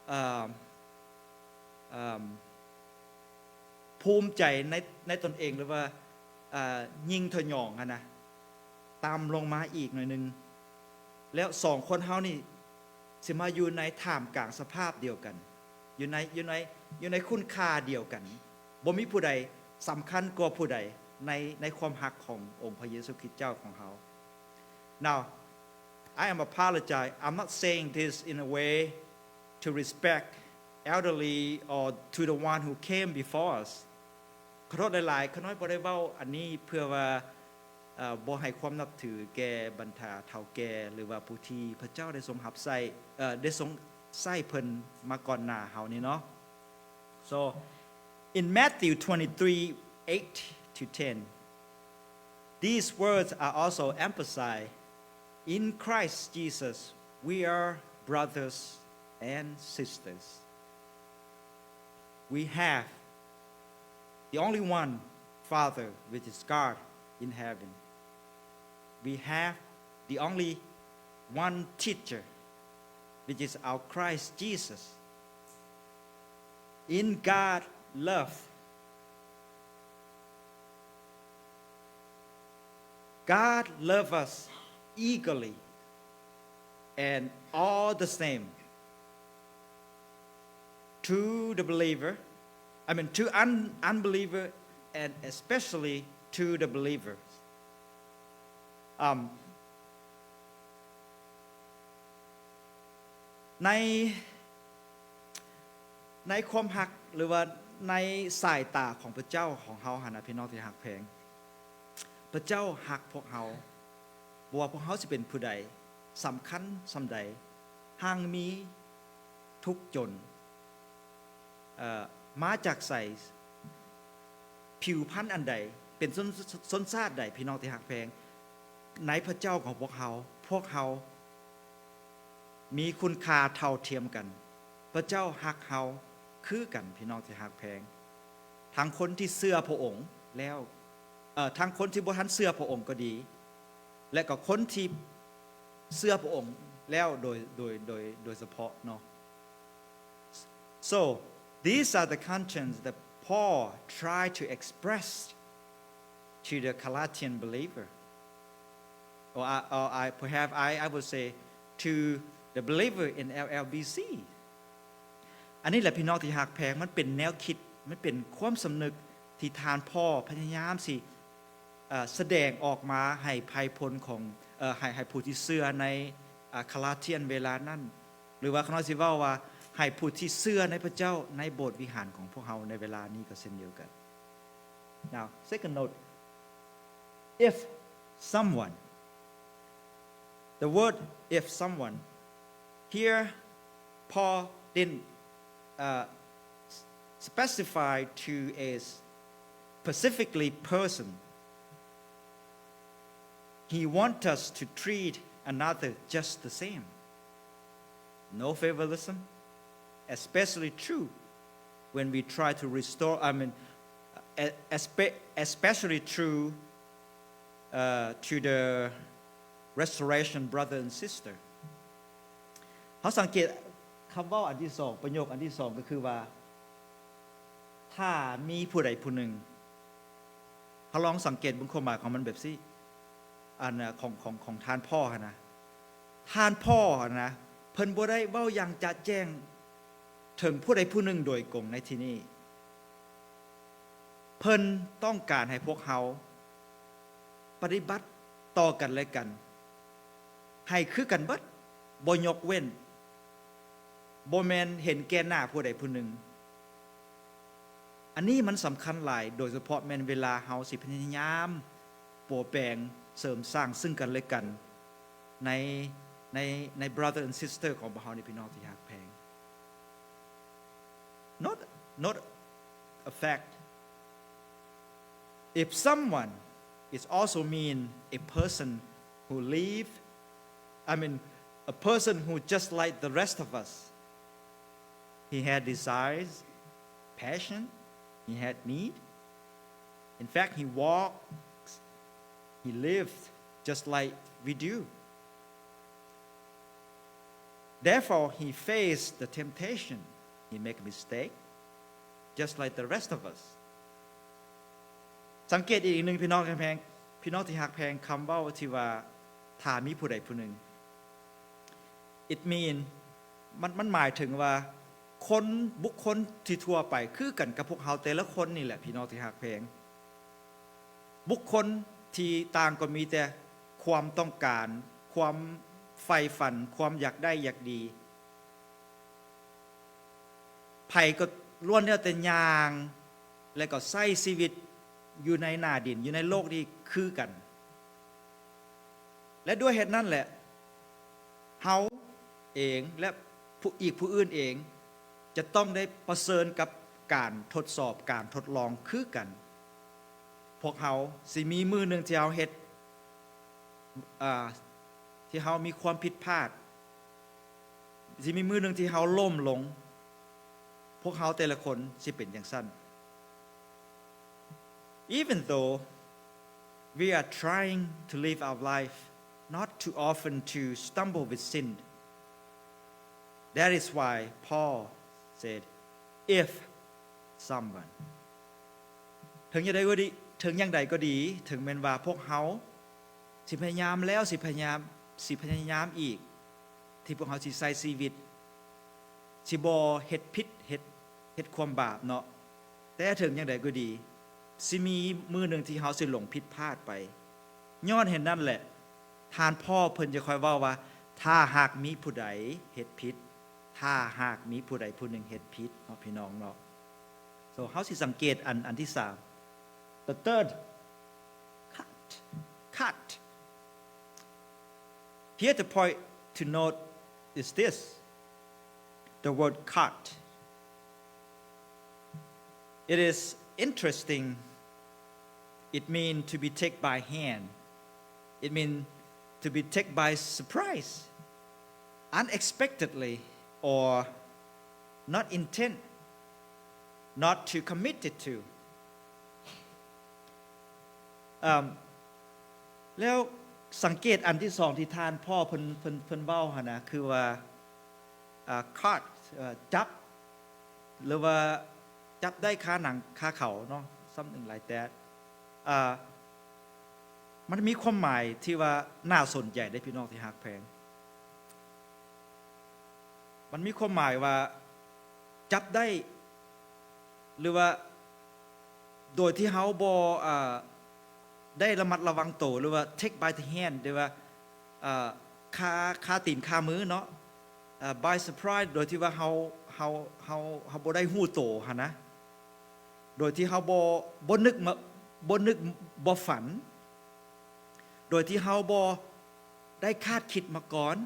เอ่อ เอ่อ ภูมิใจใน ในตนเอง หรือว่า เอ่อ ยิ่งทะยองหั่นนะ ต่ำลงมาอีกหน่อยหนึ่ง แล้วสองคนเฮานี่สิมาอยู่ในท่ามกลางสภาพเดียวกัน อยู่ใน อยู่ใน อยู่ในคุณค่าเดียวกัน บ่มีผู้ใดสำคัญกว่าผู้ใดใน ในความฮักขององค์พระเยซูคริสต์เจ้าของเฮา Now, I am apologize. I'm not saying this in a way to respect elderly or to the one who came before us. ขอโทษหลายๆ ขะน้อยบ่ได้เว้าอันนี้เพื่อว่า เอ่อ บ่ให้ความนับถือแก่บรรดาเฒ่าแก่ หรือว่าผู้ที่พระเจ้าได้ทรงรับใช้ เอ่อ ได้ทรงใช้เพิ่นมาก่อนหน้าเฮานี่เนาะ So, in Matthew twenty-three, eight to ten, these words are also emphasized. In Christ Jesus, we are brothers and sisters. We have the only one Father, which is God in heaven. We have the only one teacher, which is our Christ Jesus. In God love, God love us eagerly. And all the same, to the believer, I mean, to un- unbeliever, and especially to the believers. Um, ໃນ ໃນຄວາມຮັກ ຫຼືວ່າໃນສາຍຕາຂອງພະເຈົ້າຂອງເຮົາຫັ້ນນະ ພີ່ນ້ອງທີ່ຮັກແພງ, ພະເຈົ້າຮັກພວກເຮົາ ບໍ່ວ່າພວກເຮົາຊິເປັນຜູ້ໃດ, ສຳຄັນສ່ຳໃດ, ຮັ່ງມີ, ທຸກຈົນ, ເອີ ມາຈາກໃສ, ຜິວພັນອັນໃດ, ເປັນຊົນ ຊົນຊາດໃດ, ພີ່ນ້ອງທີ່ຮັກແພງ, ໃນພະເຈົ້າຂອງພວກເຮົາ, ພວກເຮົາມີຄຸນຄ່າເທົ່າທຽມກັນ. ພະເຈົ້າຮັກເຮົາຄືກັນ, ພີ່ນ້ອງທີ່ຮັກແພງ, ທັງຄົນທີ່ເຊື່ອພະອົງແລ້ວ, ເອີ ທັງຄົນທີ່ບໍ່ທັນເຊື່ອພະອົງກໍດີ ແລະ ກໍຄົນທີ່ເຊື່ອພະອົງແລ້ວໂດຍ ໂດຍ ໂດຍ ໂດຍສະເພາະເນາະ. So, these are the conscience that Paul tried to express to the Galatian believer. Or I, or I, perhaps I, I would say to the believer in L L B C. ອັນນີ້ແຫຼະ ພີ່ນ້ອງທີ່ຮັກແພງ, ມັນເປັນແນວຄິດ, ມັນເປັນຄວາມສຳນຶກທີ່ທ່ານເປົາພະຍາຍາມຊິ ເອີ ສະແດງອອກມາໃຫ້ໄພພົນຂອງ ເອີ ໃຫ້ ໃຫ້ຜູ້ທີ່ເຊື່ອໃນ ອາ Galatian ເວລານັ້ນ, ຫຼືວ່າຂ້ານ້ອຍຊິເວົ້າວ່າ ໃຫ້ຜູ້ທີ່ເຊື່ອໃນພະເຈົ້າໃນໂບດວິຫານຂອງພວກເຮົາໃນເວລານີ້ກໍເຊັ່ນດຽວກັນ. Now, second note, if someone, the word if someone, here Paul didn't, uh, s- specify to a specifically person. He wants us to treat another just the same. No favoritism, especially true when we try to restore, I mean, e- espe- especially true, uh, to the restoration brother and sister. ເຮົາສັງເກດຄຳເວົ້າອັນທີສອງ, ປະໂຫຍກອັນທີສອງກໍຄືວ່າ ຖ້າມີຜູ້ໃດຜູ້ໜຶ່ງ, ເຮົາລອງສັງເກດເບິ່ງຄວາມໝາຍຂອງມັນແບບຊີ້, ອັນ ຂອງ ຂອງ ຂອງທ່ານເປົາຫັ້ນນະ, ທ່ານເປົາຫັ້ນນະ ເພິ່ນບໍ່ໄດ້ເວົ້າຢ່າງຈະແຈ້ງເຖິງຜູ້ໃດຜູ້ໜຶ່ງໂດຍກົງໃນທີ່ນີ້. ເພິ່ນຕ້ອງການໃຫ້ພວກເຮົາປະຕິບັດຕໍ່ກັນແລະກັນ ໃຫ້ຄືກັນເບິດ, ບໍ່ຍົກເວັ້ນ, ບໍ່ແມ່ນເຫັນແກ່ໜ້າຜູ້ໃດຜູ້ໜຶ່ງ. ອັນນີ້ມັນສຳຄັນຫຼາຍ, ໂດຍສະເພາະແມ່ນເວລາເຮົາຊິພະຍາຍາມປົວແປງເສີມສ້າງເຊິ່ງກັນແລະກັນ ໃນ ໃນ ໃນ brother and sister ຂອງພວກເຮົານີ້ ພີ່ນ້ອງທີ່ຮັກແພງ. Not, not a fact. If someone, it also mean a person who live, I mean, a person who just like the rest of us. He had desires, passion, he had need. In fact, he walks, he lived just like we do. Therefore, he faced the temptation. He make a mistake, just like the rest of us. ສັງເກດອີກໜຶ່ງ ພີ່ນ້ອງທີ່ຮັກແພງ, ພີ່ນ້ອງທີ່ຮັກແພງ, ຄຳເວົ້າທີ່ວ່າ ຖ້າມີຜູ້ໃດຜູ້ໜຶ່ງ it mean ມັນ ມັນໝາຍເຖິງວ່າ ຄົນ ບຸກຄົນທີ່ທົ່ວໄປຄືກັນກັບພວກເຮົາແຕ່ລະຄົນນີ້ແຫຼະ ພີ່ນ້ອງທີ່ຮັກແພງ. ບຸກຄົນທີ່ຕ່າງກໍມີແຕ່ຄວາມຕ້ອງການ, ຄວາມໃຝ່ຝັນ, ຄວາມຢາກໄດ້ຢາກດີ. ໃຜກໍລ້ວນແລ້ວແຕ່ຍ່າງ ແລະ ກໍໃຊ້ຊີວິດຢູ່ໃນໜ້າດິນ, ຢູ່ໃນໂລກນີ້ຄືກັນ. ແລະ ດ້ວຍເຫດນັ້ນແຫຼະ ເຮົາເອງ ແລະ ຜູ້ ອີກຜູ້ອື່ນເອງ ຈະຕ້ອງໄດ້ປະເຊີນກັບການທົດສອບ, ການທົດລອງຄືກັນ. ພວກເຮົາຊິມີມື້ໜຶ່ງທີ່ເຮົາເຮັດ ອາ ທີ່ເຮົາມີຄວາມຜິດພາດ, ຊິມີມື້ໜຶ່ງທີ່ເຮົາລົ້ມລົງ, ພວກເຮົາແຕ່ລະຄົນຊິເປັນຈັ່ງຊັ້ນ. Even though we are trying to live our life not too often to stumble with sin, that is why Paul said, if someone. ເຖິງຢ່າງໃດກໍດີ, ເຖິງຢ່າງໃດກໍດີ, ເຖິງແມ່ນວ່າພວກເຮົາຊິພະຍາຍາມແລ້ວ ຊິພະຍາຍາມ, ຊິພະຍາຍາມອີກ, ທີ່ພວກເຮົາຊິໃຊ້ຊີວິດ ຊິບໍ່ເຮັດຜິດ ເຮັດ ເຮັດຄວາມບາບເນາະ. ແຕ່ເຖິງຢ່າງໃດກໍດີ ຊິມີມື້ໜຶ່ງທີ່ເຮົາຊິຫຼົງຜິດພາດໄປ. ຍ້ອນເຫດນັ້ນແຫຼະ ທ່ານພໍ່ເພິ່ນຈະຄ່ອຍເວົ້າວ່າ ຖ້າຫາກມີຜູ້ໃດເຮັດຜິດ ຖ້າຫາກມີຜູ້ໃດຜູ້ໜຶ່ງເຮັດຜິດເນາະ ພີ່ນ້ອງເນາະ. So ເຮົາຊິສັງເກດອັນ ອັນທີສາມ the third cut, cut. Here the point to note is this, the word cut. It is interesting. It means to be taken by hand. It means to be taken by surprise, unexpectedly, or not intent, not to committed to. ເອີ່ມ ແລ້ວສັງເກດອັນທີສອງທີ່ທ່ານພໍ່ເພິ່ນ ເພິ່ນ ເພິ່ນເວົ້າຫັ້ນນະ ຄືວ່າ ອ່າ caught ເອີ່ ຈັບ ຫຼືວ່າຈັບໄດ້ຄາໜັງຄາເຂົາເນາະ something like that. ອ່າ ມັນມີຄວາມໝາຍທີ່ວ່າໜ້າສົນໃຈເດ້ ພີ່ນ້ອງທີ່ຮັກແພງ. ມັນມີຄວາມໝາຍວ່າຈັບໄດ້ ຫຼືວ່າໂດຍທີ່ເຮົາບໍ່ ອ່າ ໄດ້ລະມັດລະວັງໂຕ ຫຼືວ່າ take by the hand ຫຼືວ່າ ອ່າ ຄາ ຄາຕີນຄາມືເນາະ ອ່າ by surprise ໂດຍທີ່ວ່າເຮົາ ເຮົາ ເຮົາ ເຮົາບໍ່ໄດ້ຮູ້ໂຕຫັ້ນນະ ໂດຍທີ່ເຮົາບໍ່ ບໍ່ນຶກມາ ບໍ່ນຶກບໍ່ຝັນ ໂດຍທີ່ເຮົາບໍ່ໄດ້ຄາດຄິດມາກ່ອນ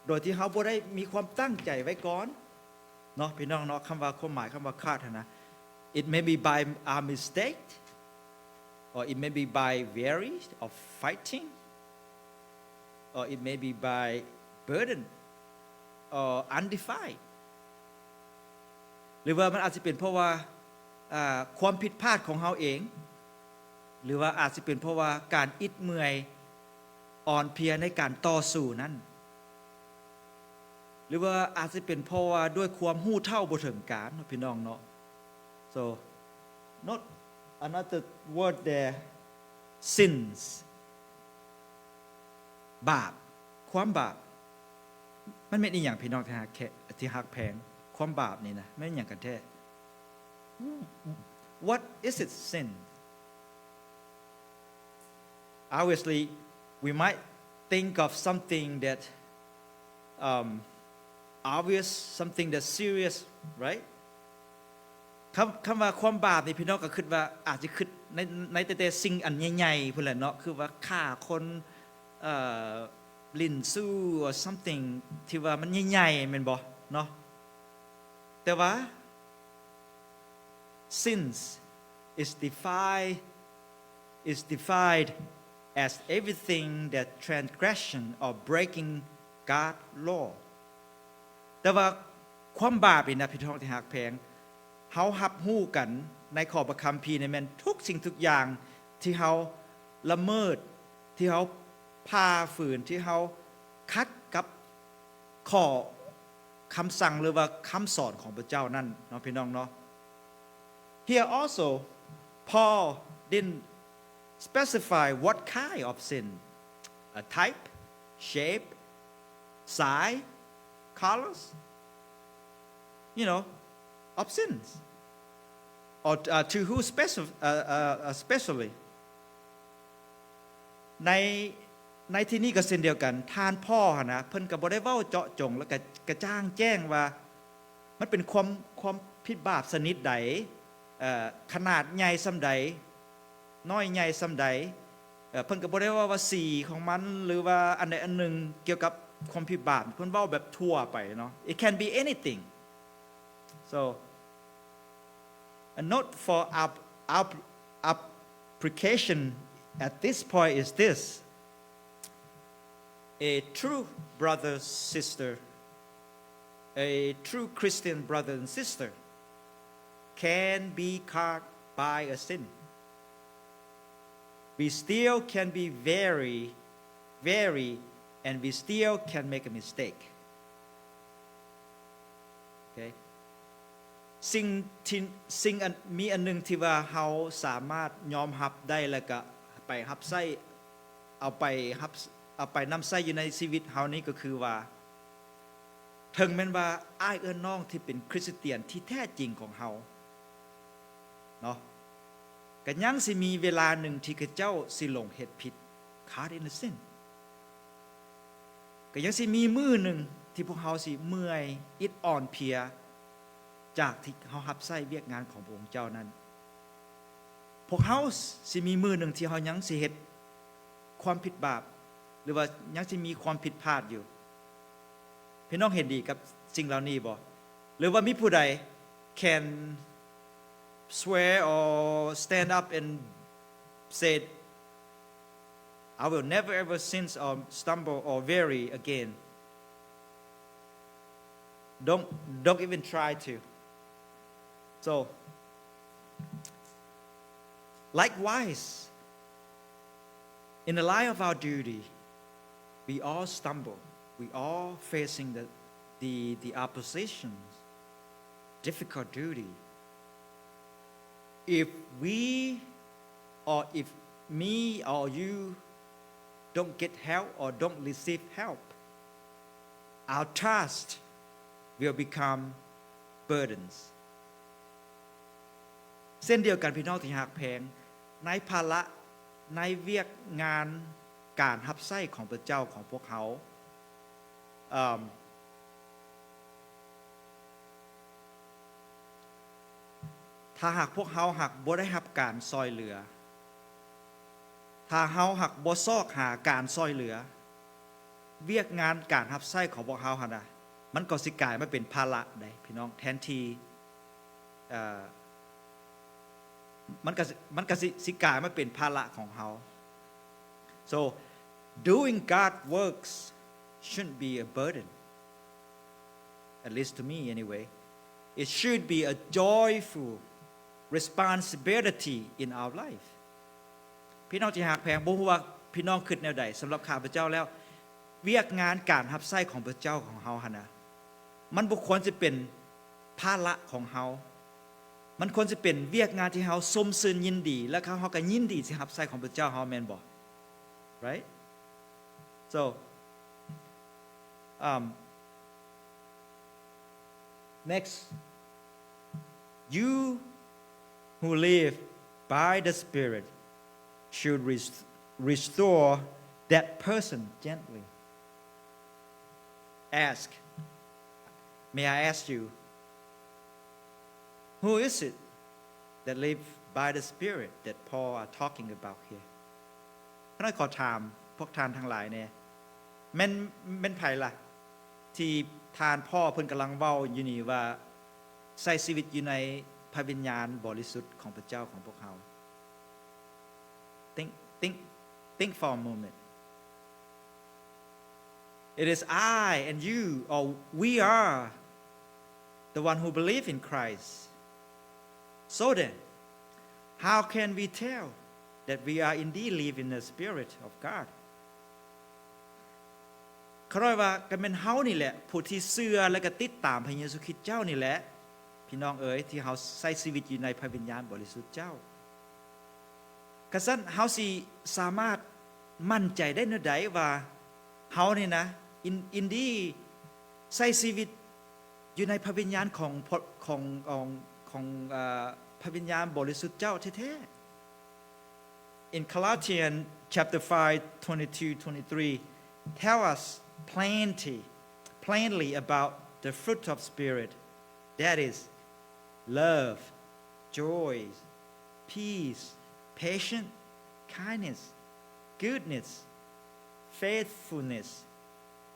ໂດຍທີ່ເຮົາບໍ່ໄດ້ມີຄວາມຕັ້ງໃຈໄວ້ກ່ອນເນາະ ພີ່ນ້ອງເນາະ. ຄຳວ່າ ຄວາມໝາຍຄຳວ່າ caught ຫັ້ນນະ it may be by our mistake, or it may be by weary of fighting, or it may be by burden, or undefined. ຫຼືວ່າມັນອາດຈະເປັນເພາະວ່າ ອ່າ ຄວາມຜິດພາດຂອງເຮົາເອງ ຫຼືວ່າອາດຈະເປັນເພາະວ່າການອິດເມື່ອຍອ່ອນເພຍໃນການຕໍ່ສູ້ນັ້ນ ຫຼືວ່າອາດຈະເປັນເພາະວ່າດ້ວຍຄວາມຮູ້ເທົ່າບໍ່ເຖິງການເນາະ ພີ່ນ້ອງເນາະ. So, not another word there, sins. ບາບ ຄວາມບາບ ມັນແມ່ນອີ່ຫຍັງ ພີ່ນ້ອງທີ່ຮັກແຄ- ທີ່ຮັກແພງ? ຄວາມບາບນີ້ນະ ແມ່ນຫຍັງກັນແທ້? What is it, sin? Obviously, we might think of something that, um, obvious, something that's serious, right? ຄຳ ຄຳວ່າຄວາມບາບນີ້ ພີ່ນ້ອງກໍຄິດວ່າ ອາດຈະຄິດໃນ ໃນແຕ່ ແຕ່ສິ່ງອັນໃຫຍ່ໆ ພຸ້ນແຫຼະເນາະ ຄືວ່າຂ້າຄົນ ເອີ່ ຫຼິ້ນຊູ້ or something ທີ່ວ່າມັນໃຫຍ່ໆ ແມ່ນບໍ່ເນາະ? ແຕ່ວ່າ sins is defined, is defined as everything that transgression or breaking God law. ແຕ່ວ່າຄວາມບາບນີ້ນະ ພີ່ນ້ອງທີ່ຮັກແພງ ເຮົາຮັບຮູ້ກັນໃນຂໍ້ພະຄຳພີນີ້ແມ່ນທຸກສິ່ງທຸກຢ່າງທີ່ເຮົາລະເມີດ ທີ່ເຮົາຝ່າຝືນ ທີ່ເຮົາຂັດກັບຂໍ້ຄຳສັ່ງ ຫຼືວ່າຄຳສອນຂອງພະເຈົ້ານັ້ນເນາະ ພີ່ນ້ອງເນາະ. Here also, Paul didn't specify what kind of sin, a type, shape, size, colors, you know, of sins, or, uh, to who specif- uh, uh, uh, specially. ໃນ ໃນທີ່ນີ້ກໍເຊັ່ນດຽວກັນ ທ່ານພໍ່ຫັ້ນນະ ເພິ່ນກໍບໍ່ໄດ້ເວົ້າເຈາະຈົງ ແລ້ວກໍກະຈ່າງແຈ້ງວ່າ ມັນເປັນຄວາມ ຄວາມຜິດບາບຊະນິດໃດ, ເອີ່ ຂະໜາດໃຫຍ່ສ່ຳໃດ, ນ້ອຍໃຫຍ່ສ່ຳໃດ, ເອີ່ ເພິ່ນກໍບໍ່ໄດ້ເວົ້າວ່າສີຂອງມັນ ຫຼືວ່າອັນໃດອັນໜຶ່ງກ່ຽວກັບຄວາມຜິດບາບ, ເພິ່ນເວົ້າແບບທົ່ວໄປເນາະ. It can be anything. So, a note for app- app- application at this point is this. A true brother, sister, a true Christian brother and sister can be caught by a sin. We still can be very, very, and we still can make a mistake. Okay? ສິ່ງທີ່ ສິ່ງອັນ ມີອັນໜຶ່ງທີ່ວ່າເຮົາສາມາດຍອມຮັບໄດ້ ແລ້ວກະໄປຮັບໃຊ້ ເອົາໄປຮັບ ເອົາໄປນຳໃຊ້ຢູ່ໃນຊີວິດເຮົານີ້ ກໍຄືວ່າ ເຖິງແມ່ນວ່າອ້າຍເອື້ອຍນ້ອງທີ່ເປັນຄຣິສຕຽນທີ່ແທ້ຈິງຂອງເຮົາເນາະ ກໍຍັງຊິມີເວລາໜຶ່ງທີ່ເຂົາເຈົ້າຊິຫຼົງເຮັດຜິດ caught in the sin ກໍຍັງຊິມີມື້ໜຶ່ງທີ່ພວກເຮົາຊິເມື່ອຍ ອິດອ່ອນເພຍ ຈາກທີ່ເຮົາຮັບໃຊ້ວຽກງານຂອງພະອົງເຈົ້ານັ້ນ. ພວກເຮົາຊິມີມື້ໜຶ່ງທີ່ເຮົາຍັງຊິເຮັດຄວາມຜິດບາບ ຫຼືວ່າຍັງຊິມີຄວາມຜິດພາດຢູ່. ພີ່ນ້ອງເຫັນດີກັບສິ່ງເຫຼົ່ານີ້ບໍ່? ຫຼືວ່າມີຜູ້ໃດ can swear or stand up and say, "I will never ever sin or stumble or vary again"? Don't, don't even try to. So, likewise, in the line of our duty, we all stumble. We all facing the, the, the oppositions, difficult duty. If we, or if me or you don't get help or don't receive help, our task will become burdens. ເຊັ່ນດຽວກັນ ພີ່ນ້ອງທີ່ຮັກແພງ, ໃນພາລະ ໃນວຽກງານການຮັບໃຊ້ຂອງພະເຈົ້າຂອງພວກເຮົາ, ເອີ່ມ, ຖ້າຫາກພວກເຮົາຫາກບໍ່ໄດ້ຮັບການຊ່ອຍເຫຼືອ, ຖ້າເຮົາຫາກບໍ່ຊອກຫາການຊ່ອຍເຫຼືອ, ວຽກງານການຮັບໃຊ້ຂອງພວກເຮົາຫັ້ນນະ ມັນກໍຊິກາຍມາເປັນພາລະໄດ໋ ພີ່ນ້ອງ, ແທນທີ່ ເອີ່ ມັນກໍ ມັນກໍຊິ ຊິກາຍມາເປັນພາລະຂອງເຮົາ. So, doing God works shouldn't be a burden, at least to me anyway. It should be a joyful responsibility in our life. ພີ່ນ້ອງທີ່ຮັກແພງ, ບໍ່ຮູ້ວ່າພີ່ນ້ອງຄິດແນວໃດ? ສຳລັບຂ້າພະເຈົ້າແລ້ວ, ວຽກງານການຮັບໃຊ້ຂອງພະເຈົ້າຂອງເຮົາຫັ້ນນະ, ມັນບໍ່ຄວນຊິເປັນພາລະຂອງເຮົາ. ມັນຄວນຊິເປັນວຽກງານທີ່ເຮົາຊົມຊື່ນຍິນດີ ແລະ ເຮົາກໍຍິນດີຊິຮັບໃຊ້ຂອງພະເຈົ້າເຮົາ, ແມ່ນບໍ່? Right? So, um, next, you who live by the Spirit should res-, restore that person gently. Ask, may I ask you, who is it that live by the Spirit that Paul are talking about here? ຂ້ານ້ອຍຂໍຖາມພວກທ່ານທັງຫຼາຍແດ່, ແມ່ນ, ແມ່ນໃຜລະ ທີ່ທ່ານເວົ້າເພິ່ນກຳລັງເວົ້າຢູ່ນີ້ວ່າ ໃຊ້ຊີວິດຢູ່ໃນພະວິນຍານບໍລິສຸດຂອງພະເຈົ້າຂອງພວກເຮົາ? Think, think, think for a moment. It is I and you, or we are the one who believe in Christ. So then, how can we tell that we are indeed live in the Spirit of God? ຂ້ານ້ອຍວ່າກໍແມ່ນເຮົານີ້ແຫຼະ ຜູ້ທີ່ເຊື່ອ ແລະ ກໍຕິດຕາມພະເຢຊູຄຣິດເຈົ້ານີ້ແຫຼະ ພີ່ນ້ອງເອີຍ, ທີ່ເຮົາໃຊ້ຊີວິດຢູ່ໃນພະວິນຍານບໍລິສຸດເຈົ້າ. ຄັນຊັ້ນເຮົາຊິສາມາດໝັ້ນໃຈໄດ້ແນວໃດວ່າເຮົານີ້ນະ ອິນ, ອິນດີໃຊ້ຊີວິດຢູ່ໃນພະວິນຍານຂອງ, ຂອງ, ຂອງ, ຂອງ, ເອີ່, ພະວິນຍານບໍລິສຸດເຈົ້າແທ້ໆ? In Galatians chapter five, twenty-two, twenty-three, tell us plenty, plainly about the fruit of Spirit, that is, love, joy, peace, patience, kindness, goodness, faithfulness,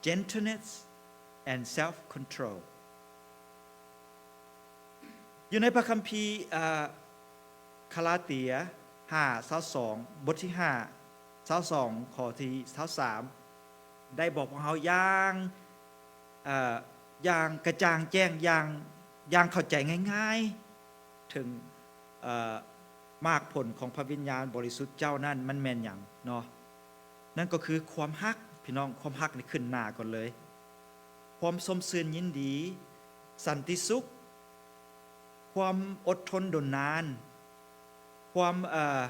gentleness, and self-control. ຢູ່ໃນພະຄຳພີ ເອີ ກາລາເຕຍ ຫ້າ ຊາວສອງ, ບົດທີຫ້າ ຊາວສອງ ຂໍ້ທີຊາວສາມ ໄດ້ບອກພວກເຮົາຢ່າງ ເອີ ຢ່າງກະຈ່າງແຈ້ງ ຢ່າງ ຢ່າງເຂົ້າໃຈງ່າຍໆ ເຖິງ ເອີ ໝາກຜົນຂອງພະວິນຍານບໍລິສຸດເຈົ້ານັ້ນ ມັນແມ່ນຫຍັງເນາະ? ນັ້ນກໍຄືຄວາມຮັກ ພີ່ນ້ອງ, ຄວາມຮັກນີ້ຂຶ້ນໜ້າກ່ອນເລີຍ, ຄວາມຊົມຊື່ນຍິນດີ, ສັນຕິສຸກ, ຄວາມອົດທົນດົນນານ, ຄວາມ ເອີ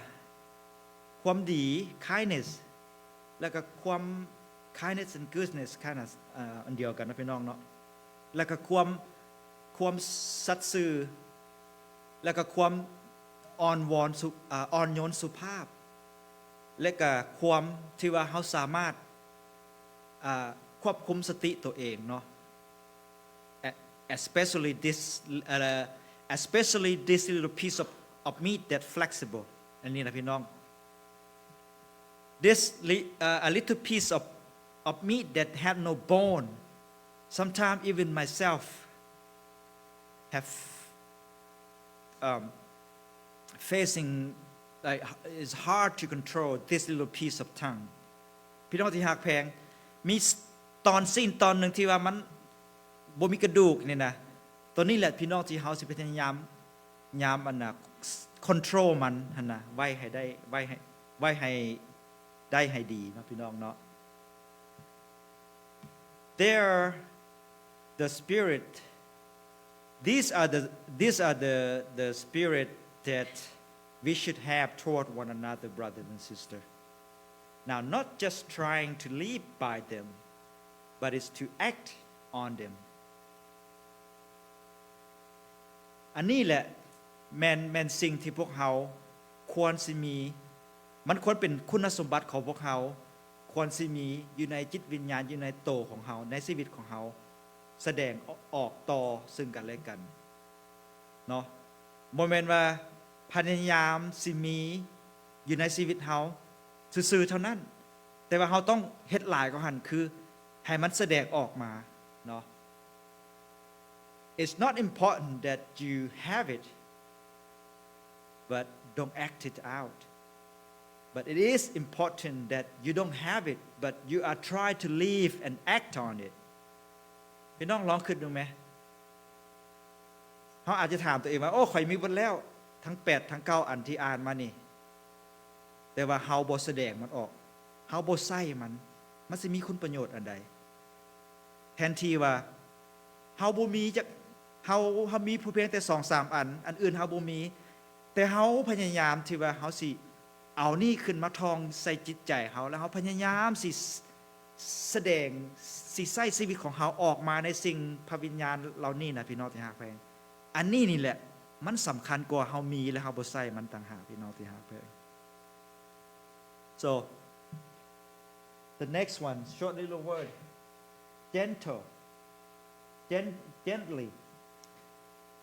ຄວາມດີ kindness ແລ້ວກໍຄວາມ kindness and goodness, kindness ເອີ ອັນດຽວກັນເນາະ ພີ່ນ້ອງເນາະ. ແລະກະຄວາມ ຄວາມສັດຊື່ ແລະກະຄວາມອ່ອນວອນສຸ ອາ ອ່ອນໂຍນສຸພາບ ແລະກະຄວາມທີ່ວ່າເຮົາສາມາດ ອາ ຄວບຄຸມສະຕິໂຕເອງເນາະ. E- especially this, uh, especially this little piece of, of meat that flexible. ອັນນີ້ນະພີ່ນ້ອງ this li- uh, a little piece of, of meat that have no bone. Sometimes even myself have, um, facing, like, it's hard to control this little piece of tongue. ພີ່ນ້ອງທີ່ຮັກແພງ ມີຕອນຊີ້ນຕອນໜຶ່ງທີ່ວ່າມັນບໍ່ມີກະດູກນີ້ນະ ໂຕນີ້ແຫຼະພີ່ນ້ອງທີ່ເຮົາຊິພະຍາຍາມ ຍາມອັນນະ control ມັນຫັ້ນນະ ໄວ້ໃຫ້ໄດ້ ໄວ້ໃຫ້ ໄວ້ໃຫ້ໄດ້ໃຫ້ດີເນາະ ພີ່ນ້ອງເນາະ. There the spirit, these are the, these are the, the spirit that we should have toward one another, brothers and sisters. Now, not just trying to live by them, but is to act on them. ອັນນີ້ແຫຼະແມ່ນ ແມ່ນສິ່ງທີ່ພວກເຮົາຄວນຊິມີ ມັນຄວນເປັນຄຸນນະສົມບັດຂອງພວກເຮົາ ຄວນຊິມີຢູ່ໃນຈິດວິນຍານ ຢູ່ໃນໂຕຂອງເຮົາ ໃນຊີວິດຂອງເຮົາ ສະແດງອອກຕໍ່ເຊິ່ງກັນແລະກັນເນາະ. ບໍ່ແມ່ນວ່າພະຍາຍາມຊິມີຢູ່ໃນຊີວິດເຮົາຊື່ໆເທົ່ານັ້ນ ແຕ່ວ່າເຮົາຕ້ອງເຮັດຫຼາຍກວ່າຫັ້ນ ຄືໃຫ້ມັນສະແດງອອກມາເນາະ. It's not important that you have it but don't act it out, but it is important that you don't have it but you are trying to live and act on it. ພີ່ນ້ອງລອງຄິດເບິ່ງແມ ເຮົາອາດຈະຖາມຕົວເອງວ່າ ໂອ້ ຂ້ອຍມີເບິດແລ້ວ ທັງແປດ ທັງເກົ້າອັນທີ່ອ່ານມານີ້ ແຕ່ວ່າເຮົາບໍ່ສະແດງມັນອອກ ເຮົາບໍ່ໃຊ້ມັນ ມັນຊິມີຄຸນປະໂຫຍດອັນໃດ? ແທນທີ່ວ່າເຮົາບໍ່ມີຈັກ ເຮົາ ເຮົາມີພຽງແຕ່ສອງສາມອັນ ອັນອື່ນເຮົາບໍ່ມີ ແຕ່ເຮົາພະຍາຍາມທີ່ວ່າເຮົາຊິເອົານີ້ຂຶ້ນມາທ່ອງໃສ່ຈິດໃຈເຮົາ ແລ້ວເຮົາພະຍາຍາມຊິ ສະແດງ ຊິໃຊ້ຊີວິດຂອງເຮົາອອກມາໃນສິ່ງພະວິນຍານເຫຼົ່ານີ້ນະ ພີ່ນ້ອງທີ່ຮັກແພງ. ອັນນີ້ນີ້ແຫຼະ ມັນສຳຄັນກວ່າເຮົາມີ ແລະ ເຮົາບໍ່ໃຊ້ມັນຕ່າງຫາກ ພີ່ນ້ອງທີ່ຮັກແພງ. So the next one, short little word, gentle, gen- gently,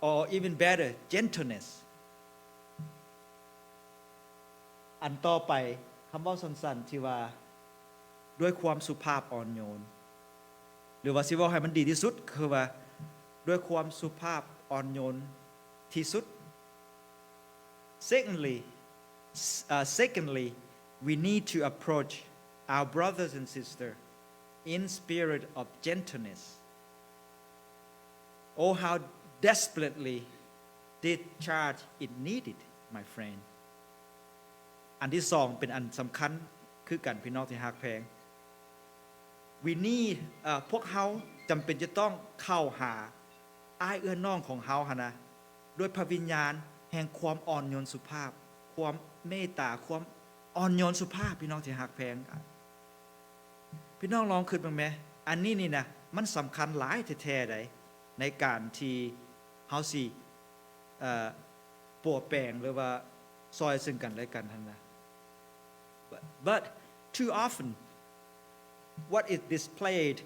or even better, gentleness. ອັນຕໍ່ໄປ ຄຳເວົ້າສັ້ນໆ ທີ່ວ່າ ດ້ວຍຄວາມສຸພາບອ່ອນໂຍນ ຫຼືວ່າຊິເວົ້າໃຫ້ມັນດີທີ່ສຸດ ຄືວ່າ ດ້ວຍຄວາມສຸພາບອ່ອນໂຍນທີ່ສຸດ. Secondly, s- uh, secondly, we need to approach our brothers and sisters in spirit of gentleness. Oh, how desperately this charge is needed, my friend. ອັນທີສອງເປັນອັນສຳຄັນຄືກັນ ພີ່ນ້ອງທີ່ຮັກແພງ. We need, ເອີ ພວກເຮົາຈຳເປັນຈະຕ້ອງເຂົ້າຫາອ້າຍເອື້ອຍນ້ອງຂອງເຮົາຫັ້ນນະ ດ້ວຍພະວິນຍານແຫ່ງຄວາມອ່ອນໂຍນສຸພາບ, ຄວາມເມດຕາ, ຄວາມອ່ອນໂຍນສຸພາບ, ພີ່ນ້ອງທີ່ຮັກແພງ. ພີ່ນ້ອງລອງຄິດເບິ່ງແມ, ອັນນີ້ນີ້ນະ ມັນສຳຄັນຫຼາຍແທ້ໆໃດ ໃນການທີ່ເຮົາຊິ ເອີ ປົວແປງ ຫຼືວ່າຊ່ອຍເຊິ່ງກັນແລະກັນຫັ້ນນະ. But, but too often, what is displayed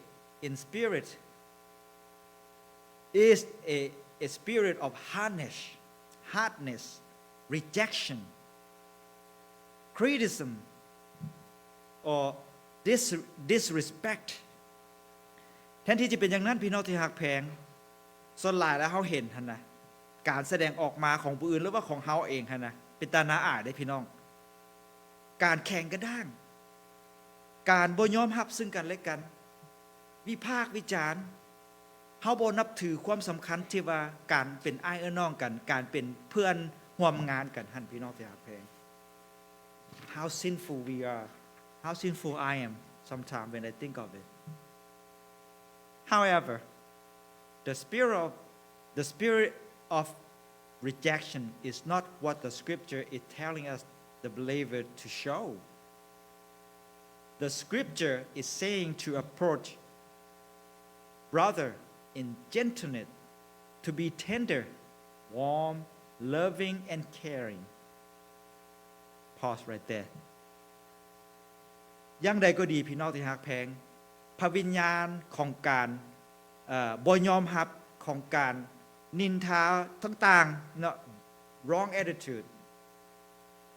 in spirit is a, a spirit of hardness, hardness, rejection, criticism, or dis- disrespect. ແທນທີ່ຈະເປັນຢ່າງນັ້ນ ພີ່ນ້ອງທີ່ຮັກແພງ, ສ່ວນຫຼາຍແລ້ວເຮົາເຫັນຫັ້ນນະ ການສະແດງອອກມາຂອງຜູ້ອື່ນ ຫຼືວ່າຂອງເຮົາເອງຫັ້ນນະ ເປັນຕາໜ້າອາຍເດ້ພີ່ນ້ອງ. ການແຂງກະດ້າງ, ການບໍ່ຍອມຮັບເຊິ່ງກັນແລະກັນ, ວິພາກວິຈານ, ເຮົາບໍ່ນັບຖືຄວາມສຳຄັນທີ່ວ່າການເປັນອ້າຍເອື້ອຍນ້ອງກັນ, ການເປັນເພື່ອນຮ່ວມງານກັນຫັ້ນ ພີ່ນ້ອງທີ່ຮັກແພງ. How sinful we are, how sinful I am sometimes when I think of it. However, the spirit of, the spirit of rejection is not what the scripture is telling us, the believer, to show. The scripture is saying to approach brother in gentleness, to be tender, warm, loving, and caring. Pause right there. ຢ່າງໃດກໍດີ ພີ່ນ້ອງທີ່ຮັກແພງ, ພະວິນຍານຂອງການ ເອີ ບໍ່ຍອມຮັບ, ຂອງການນິນທາຕ່າງໆເນາະ, wrong attitude,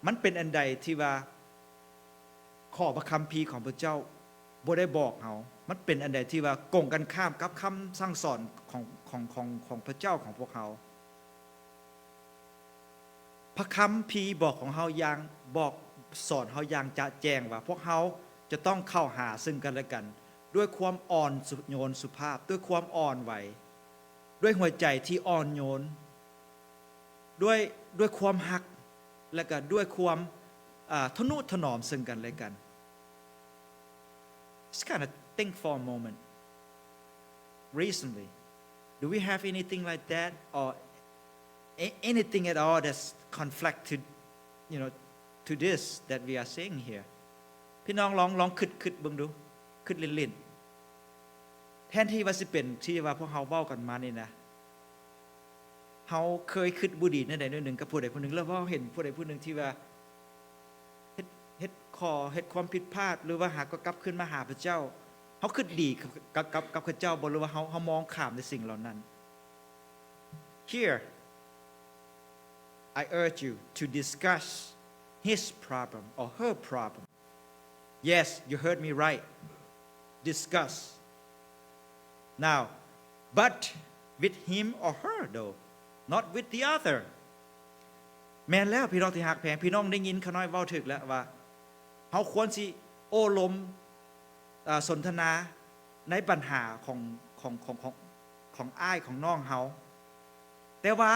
ມັນເປັນອັນໃດທີ່ວ່າ ຂໍ້ພະຄຳພີຂອງພະເຈົ້າບໍ່ໄດ້ບອກເຮົາ, ມັນເປັນອັນໃດທີ່ວ່າກົງກັນຂ້າມກັບຄຳສັ່ງສອນຂອງ ຂອງ ຂອງ ຂອງພະເຈົ້າຂອງພວກເຮົາ. ພະຄຳພີບອກຂອງເຮົາຢ່າງ ບອກສອນເຮົາຢ່າງຈະແຈ້ງວ່າ ພວກເຮົາຈະຕ້ອງເຂົ້າຫາເຊິ່ງກັນແລະກັນ ດ້ວຍຄວາມອ່ອນໂຍນສຸພາບ, ດ້ວຍຄວາມອ່ອນໄຫວ, ດ້ວຍຫົວໃຈທີ່ອ່ອນໂຍນ, ດ້ວຍ ດ້ວຍຄວາມຮັກ ແລະກະດ້ວຍຄວາມ ອາ ທະນຸຖະໜອມເຊິ່ງກັນແລະກັນ. Just kinda think for a moment. Recently, do we have anything like that, or a- anything at all that's conflict to, you know, to this that we are saying here? ພີ່ນ້ອງລອງ ລອງຄິດ ຄິດເບິ່ງດູ, ຄິດຫຼິ້ນໆ. ແທນທີ່ວ່າຊິເປັນທີ່ວ່າພວກເຮົາເວົ້າກັນມານີ້ນະ, ເຮົາເຄີຍຄິດບໍ່ດີແນວໃດແນວໜຶ່ງກັບຜູ້ໃດຜູ້ໜຶ່ງ ຫຼືວ່າເຮົາເຫັນຜູ້ໃດຜູ້ໜຶ່ງທີ່ວ່າເຮັດ ເຮັດຂໍ້ ເຮັດຄວາມຜິດພາດ ຫຼືວ່າຫາກໍກັບຄືນມາຫາພະເຈົ້າ, ເຮົາຄິດດີກັບ ກັບ ກັບ ກັບເຂົາເຈົ້າບໍ່ ຫຼືວ່າເຮົາ ເຮົາມອງຂ້າມໃນສິ່ງເຫຼົ່ານັ້ນ? Here, I urge you to discuss his problem or her problem. Yes, you heard me right. Discuss. Now, but with him or her, though, not with the other. ແມ່ນແລ້ວ ພີ່ນ້ອງທີ່ຮັກແພງ, ພີ່ນ້ອງໄດ້ຍິນຂ້ານ້ອຍເວົ້າຖືກແລ້ວວ່າ ເຮົາຄວນຊິໂອ້ລົມ ເອີ ສົນທະນາໃນບັນຫາຂອງ ຂອງ ຂອງ ຂອງ ຂອງອ້າຍຂອງນ້ອງເຮົາ, ແຕ່ວ່າ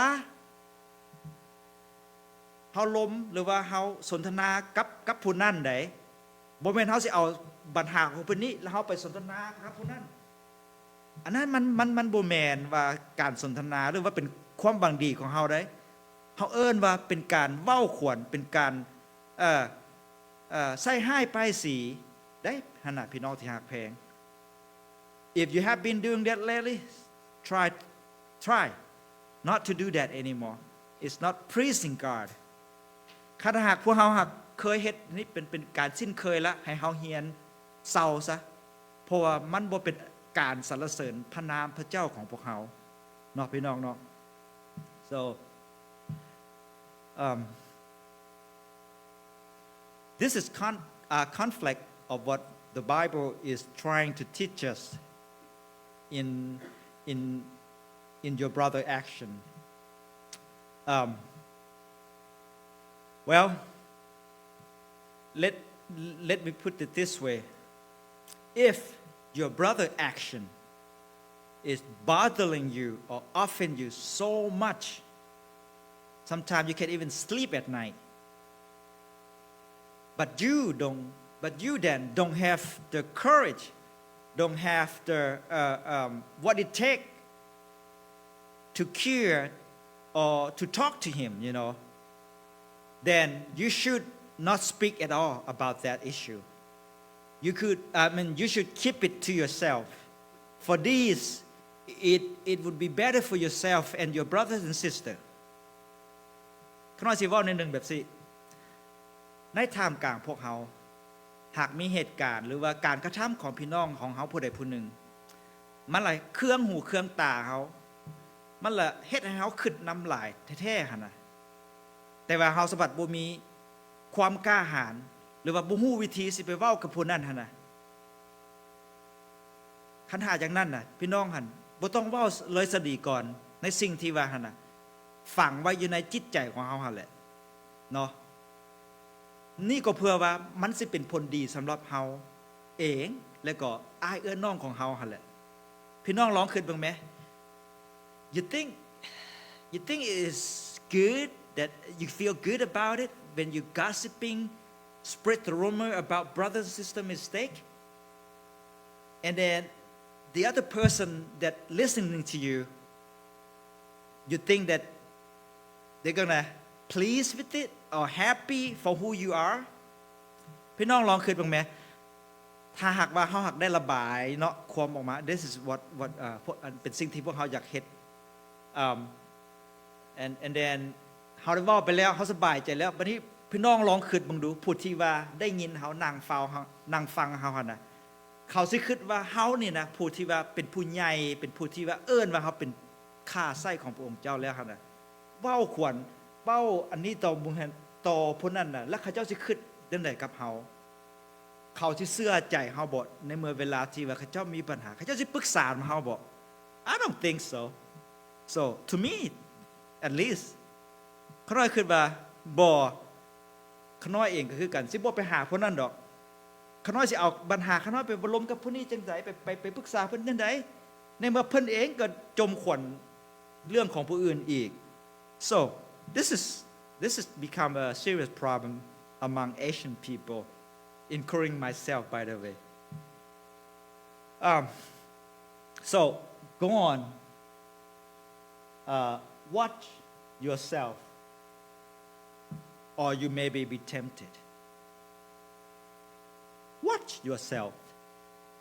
ເຮົາລົມ ຫຼືວ່າເຮົາສົນທະນາກັບ ກັບຜູ້ນັ້ນໃດ, ບໍ່ແມ່ນເຮົາຊິເອົາບັນຫາຂອງຜູ້ນີ້ ແລ້ວເຮົາໄປສົນທະນາກັບຜູ້ນັ້ນ. ອັນນັ້ນມັນ ມັນ ມັນບໍ່ແມ່ນວ່າການສົນທະນາ ຫຼືວ່າເປັນຄວາມຫວັງດີຂອງເຮົາໃດ. ເຮົາເອີ້ນວ່າເປັນການເວົ້າຂວັນ ເປັນການ ເອີ ເອີ ໃສ່ຮ້າຍປ້າຍສີໃດ ຫັ້ນນະ ພີ່ນ້ອງທີ່ຮັກແພງ. If you have been doing that lately, try, try not to do that anymore. It's not pleasing God. ຄັນຫາກພວກເຮົາຫາກເຄີຍເຮັດນີ້ເປັນ ເປັນການຊິນເຄີຍລະ ໃຫ້ເຮົາຮຽນເຊົາຊະ, ເພາະວ່າມັນບໍ່ເປັນການສັນລະເສີນພະນາມພະເຈົ້າຂອງພວກເຮົາເນາະ ພີ່ນ້ອງເນາະ. So, um, This is con- uh, conflict of what the Bible is trying to teach us in, in, in your brother action. Um, well, let, let me put it this way. If your brother action is bothering you or offend you so much, sometimes you can't even sleep at night. But you don't, but you then don't have the courage, don't have the, uh, um, what it take to care or to talk to him, you know, then you should not speak at all about that issue. You could, I mean, you should keep it to yourself. For this, it, it would be better for yourself and your brothers and sister. ຂ້ານ້ອຍຊິເວົ້າໜ້ອຍໜຶ່ງແບບຊີ້ ໃນທ່າມກາງພວກເຮົາ ຫາກມີເຫດການ ຫຼືວ່າການກະທຳຂອງພີ່ນ້ອງຂອງເຮົາຜູ້ໃດຜູ້ໜຶ່ງ ມັນລະເຄືອງຫູເຄືອງຕາເຮົາ, ມັນລະເຮັດໃຫ້ເຮົາຄຶດນຳຫຼາຍແທ້ໆຫັ້ນນະ, ແຕ່ວ່າເຮົາສະບັດບໍ່ມີຄວາມກ້າຫານ ຫຼືວ່າບໍ່ຮູ້ວິທີຊິໄປເວົ້າກັບຜູ້ນັ້ນຫັ້ນນະ. ຄັນຖ້າຈັ່ງນັ້ນນະ ພີ່ນ້ອງຫັ້ນ ບໍ່ຕ້ອງເວົ້າເລີຍສະດີກ່ອນ ໃນສິ່ງທີ່ວ່າຫັ້ນນະ ຝັງໄວ້ຢູ່ໃນຈິດໃຈຂອງເຮົາຫັ້ນແຫຼະເນາະ. ນີ້ກໍເພື່ອວ່າມັນຊິເປັນຜົນດີສຳລັບເຮົາເອງ ແລະກໍອ້າຍເອື້ອຍນ້ອງຂອງເຮົາຫັ້ນແຫຼະ. ພີ່ນ້ອງລອງຄິດເບິ່ງແມ? You think, you think it is good that you feel good about it when you gossiping, spread the rumor about brother and sister mistake? And then the other person that listening to you, you think that they're gonna please with it or happy for who you are? ພີ່ນ້ອງລອງຄິດເບິ່ງແມ? ຖ້າຫາກວ່າເຮົາຫາກໄດ້ລະບາຍເນາະ ຄວາມອອກມາ this is what what ເອີ ພວກ ອັນ ເປັນສິ່ງທີ່ພວກເຮົາຢາກເຮັດ ເອີ and and then ເຮົາໄດ້ເວົ້າໄປແລ້ວ ເຮົາສະບາຍໃຈແລ້ວ ບັດນີ້ພີ່ນ້ອງລອງຄິດເບິ່ງດູ ຜູ້ທີ່ວ່າໄດ້ຍິນເຮົາ ນັ່ງເຝົ້າເຮົາ ນັ່ງຟັງເຮົາຫັ້ນນະ ເຂົາຊິຄິດວ່າເຮົານີ້ນະ ຜູ້ທີ່ວ່າເປັນຜູ້ໃຫຍ່ ເປັນຜູ້ທີ່ວ່າເອີ້ນວ່າເຮົາເປັນຂ້າໃຊ້ຂອງພະອົງເຈົ້າແລ້ວຫັ້ນນະ ເວົ້າຂວັນ ເວົ້າອັນນີ້ຕໍ່ໝູ່ຫັ້ນ ຕໍ່ຜູ້ນັ້ນນະ ແລ້ວເຂົາເຈົ້າຊິຄິດຈັ່ງໃດກັບເຮົາ? ເຂົາຊິເຊື່ອໃຈເຮົາບໍ່? ໃນເມື່ອເວລາທີ່ວ່າເຂົາເຈົ້າມີບັນຫາ ເຂົາເຈົ້າຊິປຶກສານຳເຮົາບໍ່? I don't think so. So to me at least ຂ້ານ້ອຍຄິດວ່າບໍ່. ຂ້ານ້ອຍເອງກໍຄືກັນ ຊິບໍ່ໄປຫາຜູ້ນັ້ນດອກ. ຂ້ານ້ອຍຊິເອົາບັນຫາຂ້ານ້ອຍໄປປະລົມກັບຜູ້ນີ້ຈັ່ງໃດ? ໄປ ໄປ ໄປປຶກສາເພິ່ນຈັ່ງໃດ? ໃນເມື່ອເພິ່ນເອງກໍຈົມຂວັນເລື່ອງຂອງຜູ້ອື່ນອີກ. So this is, this has become a serious problem among Asian people, including myself, by the way. Um, so go on. Uh, watch yourself, or you may be, be tempted. Watch yourself.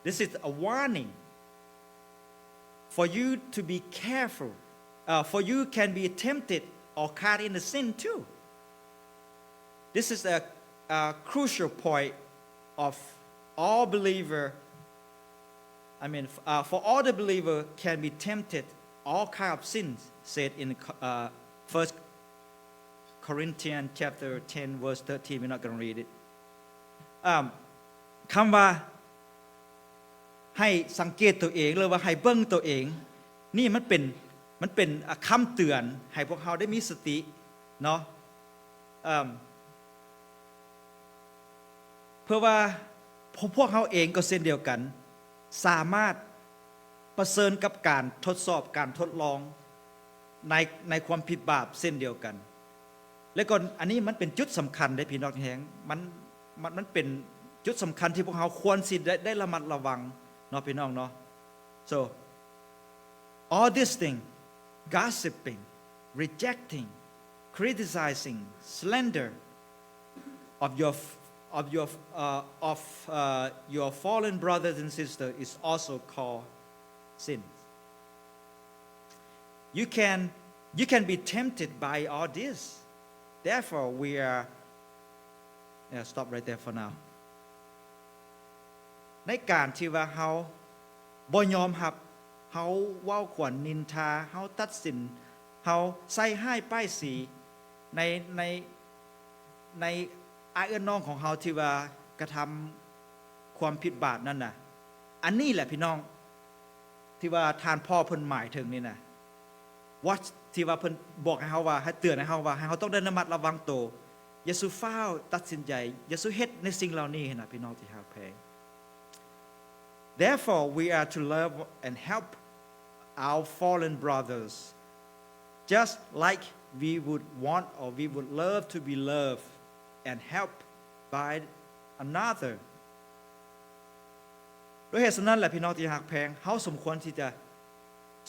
This is a warning for you to be careful, uh, for you can be tempted or caught in the sin too. This is a, a crucial point of all believer. I mean, uh, for all the believer can be tempted all kind of sins, said in, uh, First Corinthians chapter ten, verse thirteen. We're not gonna read it. ເອີ່ມ ຄຳວ່າໃຫ້ສັງເກດຕົວເອງ ຫຼືວ່າໃຫ້ເບິ່ງຕົວເອງ ນີ້ມັນເປັນ ມັນເປັນ ອາ ຄຳເຕືອນໃຫ້ພວກເຮົາໄດ້ມີສະຕິເນາະ ເອີ່ມ ເພື່ອວ່າພວກ ພວກເຮົາເອງກໍເຊັ່ນດຽວກັນ ສາມາດປະເຊີນກັບການທົດສອບ ການທົດລອງໃນ ໃນຄວາມຜິດບາບເຊັ່ນດຽວກັນ ແລະກໍອັນນີ້ມັນເປັນຈຸດສຳຄັນເດ້ພີ່ນ້ອງແຮງ ມັນ ມັນ ມັນເປັນຈຸດສຳຄັນທີ່ພວກເຮົາຄວນຊິໄດ້ ໄດ້ລະມັດລະວັງເນາະ ພີ່ນ້ອງເນາະ. So all this thing, gossiping, rejecting, criticizing, slander of your, of your, uh, of, uh, your fallen brothers and sisters is also called sins. You can, you can be tempted by all this. Therefore, we are, yeah, stop right there for now. ໃນການທີ່ວ່າເຮົາບໍ່ຍອມຮັບ ເຮົາເວົ້າຂວັນນິນທາ ເຮົາຕັດສິນ ເຮົາໃສ່ຮ້າຍປ້າຍສີໃນ ໃນ ໃນອ້າຍເອື້ອຍນ້ອງຂອງເຮົາທີ່ວ່າກະທຳຄວາມຜິດບາບນັ້ນນະ ອັນນີ້ແຫຼະພີ່ນ້ອງ ທີ່ວ່າທ່ານພໍ່ເພິ່ນໝາຍເຖິງນີ້ນະ watch ທີ່ວ່າເພິ່ນບອກໃຫ້ເຮົາວ່າ ໃຫ້ເຕືອນໃຫ້ເຮົາວ່າ ໃຫ້ເຮົາຕ້ອງໄດ້ລະມັດລະວັງໂຕ ຢ່າສູ່ຟ້າວຕັດສິນໃຈ ຢ່າສູ່ເຮັດໃນສິ່ງເຫຼົ່ານີ້ຫັ້ນນະ ພີ່ນ້ອງທີ່ຮັກແພງ. Therefore, we are to love and help our fallen brothers, just like we would want or we would love to be loved and helped by another. ດ້ວຍເຫດສະນັ້ນແຫຼະ ພີ່ນ້ອງທີ່ຮັກແພງ ເຮົາສົມຄວນທີ່ຈະ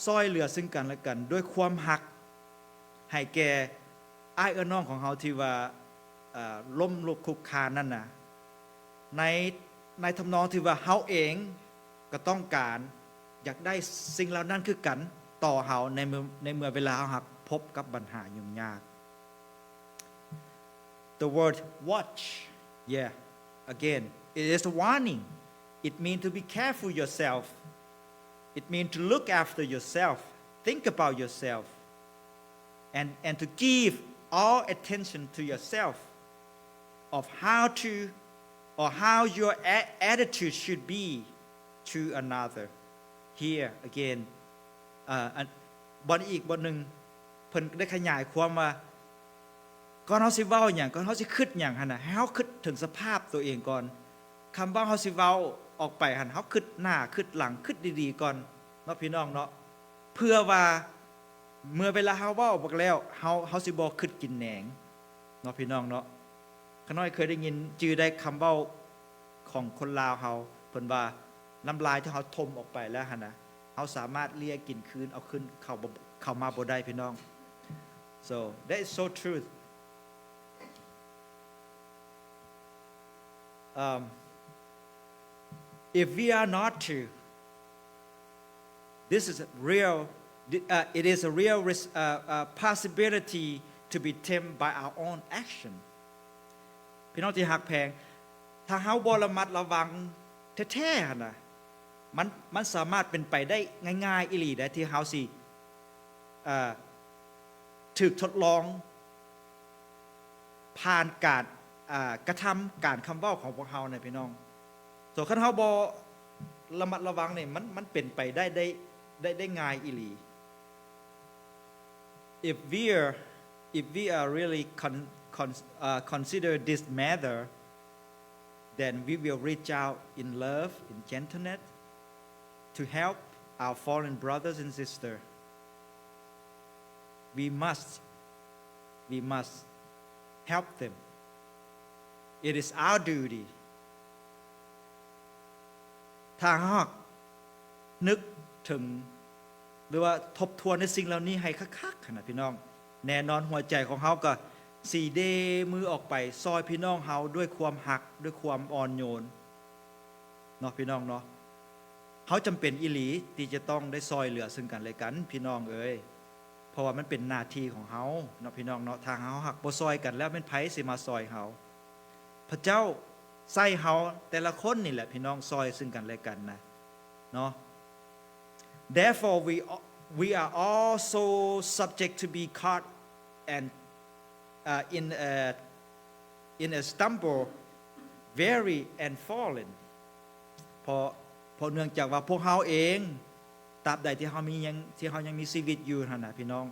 ຊ່ອຍເຫຼືອຊຶ່ງກັນແລະກັນ ດ້ວຍຄວາມຮັກໃຫ້ແກ່ອ້າຍເອື້ອຍນ້ອງຂອງເຮົາທີ່ວ່າ ເອີ ລົ້ມລຸກຄຸກຄານນັ້ນນະ ໃນ ໃນທຳນອງທີ່ວ່າເຮົາເອງກໍຕ້ອງການຢາກໄດ້ສິ່ງເຫຼົ່ານັ້ນຄືກັນຕໍ່ເຮົາ ໃນເມື່ອ ໃນເມື່ອເວລາເຮົາຮັກພົບກັບບັນຫາຫຍຸ້ງຍາກ. The word watch, yeah, again, it is a warning. It means to be careful yourself. It means to look after yourself, think about yourself, and, and to give all attention to yourself, of how to, or how your a-, attitude should be to another. Here again, ເອີ ອັນ ບ່ອນອີກບ່ອນໜຶ່ງ ເພິ່ນໄດ້ຂະຫຍາຍຄວາມວ່າ ກ່ອນເຮົາຊິເວົ້າຫຍັງ ກ່ອນເຮົາຊິຄິດຫຍັງຫັ້ນນະ ໃຫ້ເຮົາຄິດເຖິງສະພາບຕົວເອງກ່ອນ. ຄຳເວົ້າເຮົາຊິເວົ້າອອກໄປຫັ້ນ ເຮົາຄິດໜ້າຄິດຫຼັງ ຄິດດີໆກ່ອນເນາະ ພີ່ນ້ອງເນາະ ເພື່ອວ່າເມື່ອເວລາເຮົາເວົ້າອອກມາແລ້ວ ເຮົາ ເຮົາຊິບໍ່ຄິດກິນແໜງເນາະ ພີ່ນ້ອງເນາະ. ຂ້ານ້ອຍເຄີຍໄດ້ຍິນ ຈື່ໄດ້ຄຳເວົ້າຂອງຄົນລາວເຮົາ ເພິ່ນວ່າ ນ້ຳລາຍທີ່ເຮົາຖົມອອກໄປແລ້ວຫັ້ນນະ ເຮົາສາມາດເລຍກິນຄືນ ເອົາຄືນເຂົ້າ ເຂົ້າມາບໍ່ໄດ້ ພີ່ນ້ອງ. So that is so true. Um, If we are not to, this is a real, uh, it is a real risk, uh, uh, possibility to be tempted by our own action. ພີ່ນ້ອງທີ່ຮັກແພງ, ຖ້າເຮົາບໍ່ລະມັດລະວັງແທ້ໆຫັ້ນນະ, ມັນ, ມັນສາມາດເປັນໄປໄດ້ງ່າຍໆອີ່ຫຼີໄດ໋ ທີ່ເຮົາຊິ ເອີ ຖືກທົດລອງ ຜ່ານການ ອ່າ ກະທຳ ການຄຳເວົ້າຂອງພວກເຮົານະພີ່ນ້ອງ. ໂຕຄັນເຮົາບໍ່ລະມັດລະວັງນີ້ ມັນ, ມັນເປັນໄປໄດ້, ໄດ້, ໄດ້, ໄດ້ງ່າຍອີ່ຫຼີ. If we are, if we are really con-, con-, uh, consider this matter, then we will reach out in love, in gentleness, to help our fallen brothers and sisters. We must, we must help them. It is our duty. ຖ້າຫາກນຶກເຖິງ ຫຼືວ່າທົບທວນໃນສິ່ງເຫຼົ່ານີ້ໃຫ້ຄັກໆຫັ້ນນະພີ່ນ້ອງ, ແນ່ນອນຫົວໃຈຂອງເຮົາກໍຊິເດມືອອກໄປຊ່ອຍພີ່ນ້ອງເຮົາດ້ວຍຄວາມຮັກ, ດ້ວຍຄວາມອ່ອນໂຍນເນາະ ພີ່ນ້ອງເນາະ. ເຮົາຈຳເປັນອີ່ຫຼີທີ່ຈະຕ້ອງໄດ້ຊ່ອຍເຫຼືອເຊິ່ງກັນແລະກັນ ພີ່ນ້ອງເອີຍ, ເພາະວ່າມັນເປັນໜ້າທີ່ຂອງເຮົາເນາະ ພີ່ນ້ອງເນາະ. ຖ້າເຮົາຫາກບໍ່ຊ່ອຍກັນແລ້ວ ແມ່ນໃຜຊິມາຊ່ອຍເຮົາ? ພະເຈົ້າໃຊ້ເຮົາແຕ່ລະຄົນນີ້ແຫຼະ ພີ່ນ້ອງ, ຊ່ອຍເຊິ່ງກັນແລະກັນນະເນາະ. Therefore, we, we are also subject to be caught and, uh, in a, in a stumble, weary and fallen. ເພາະ, ເພາະເນື່ອງຈາກວ່າພວກເຮົາເອງ, ຕາບໃດທີ່ເຮົາມີຍັງ, ທີ່ເຮົາຍັງມີຊີວິດຢູ່ຫັ້ນນະ ພີ່ນ້ອງ,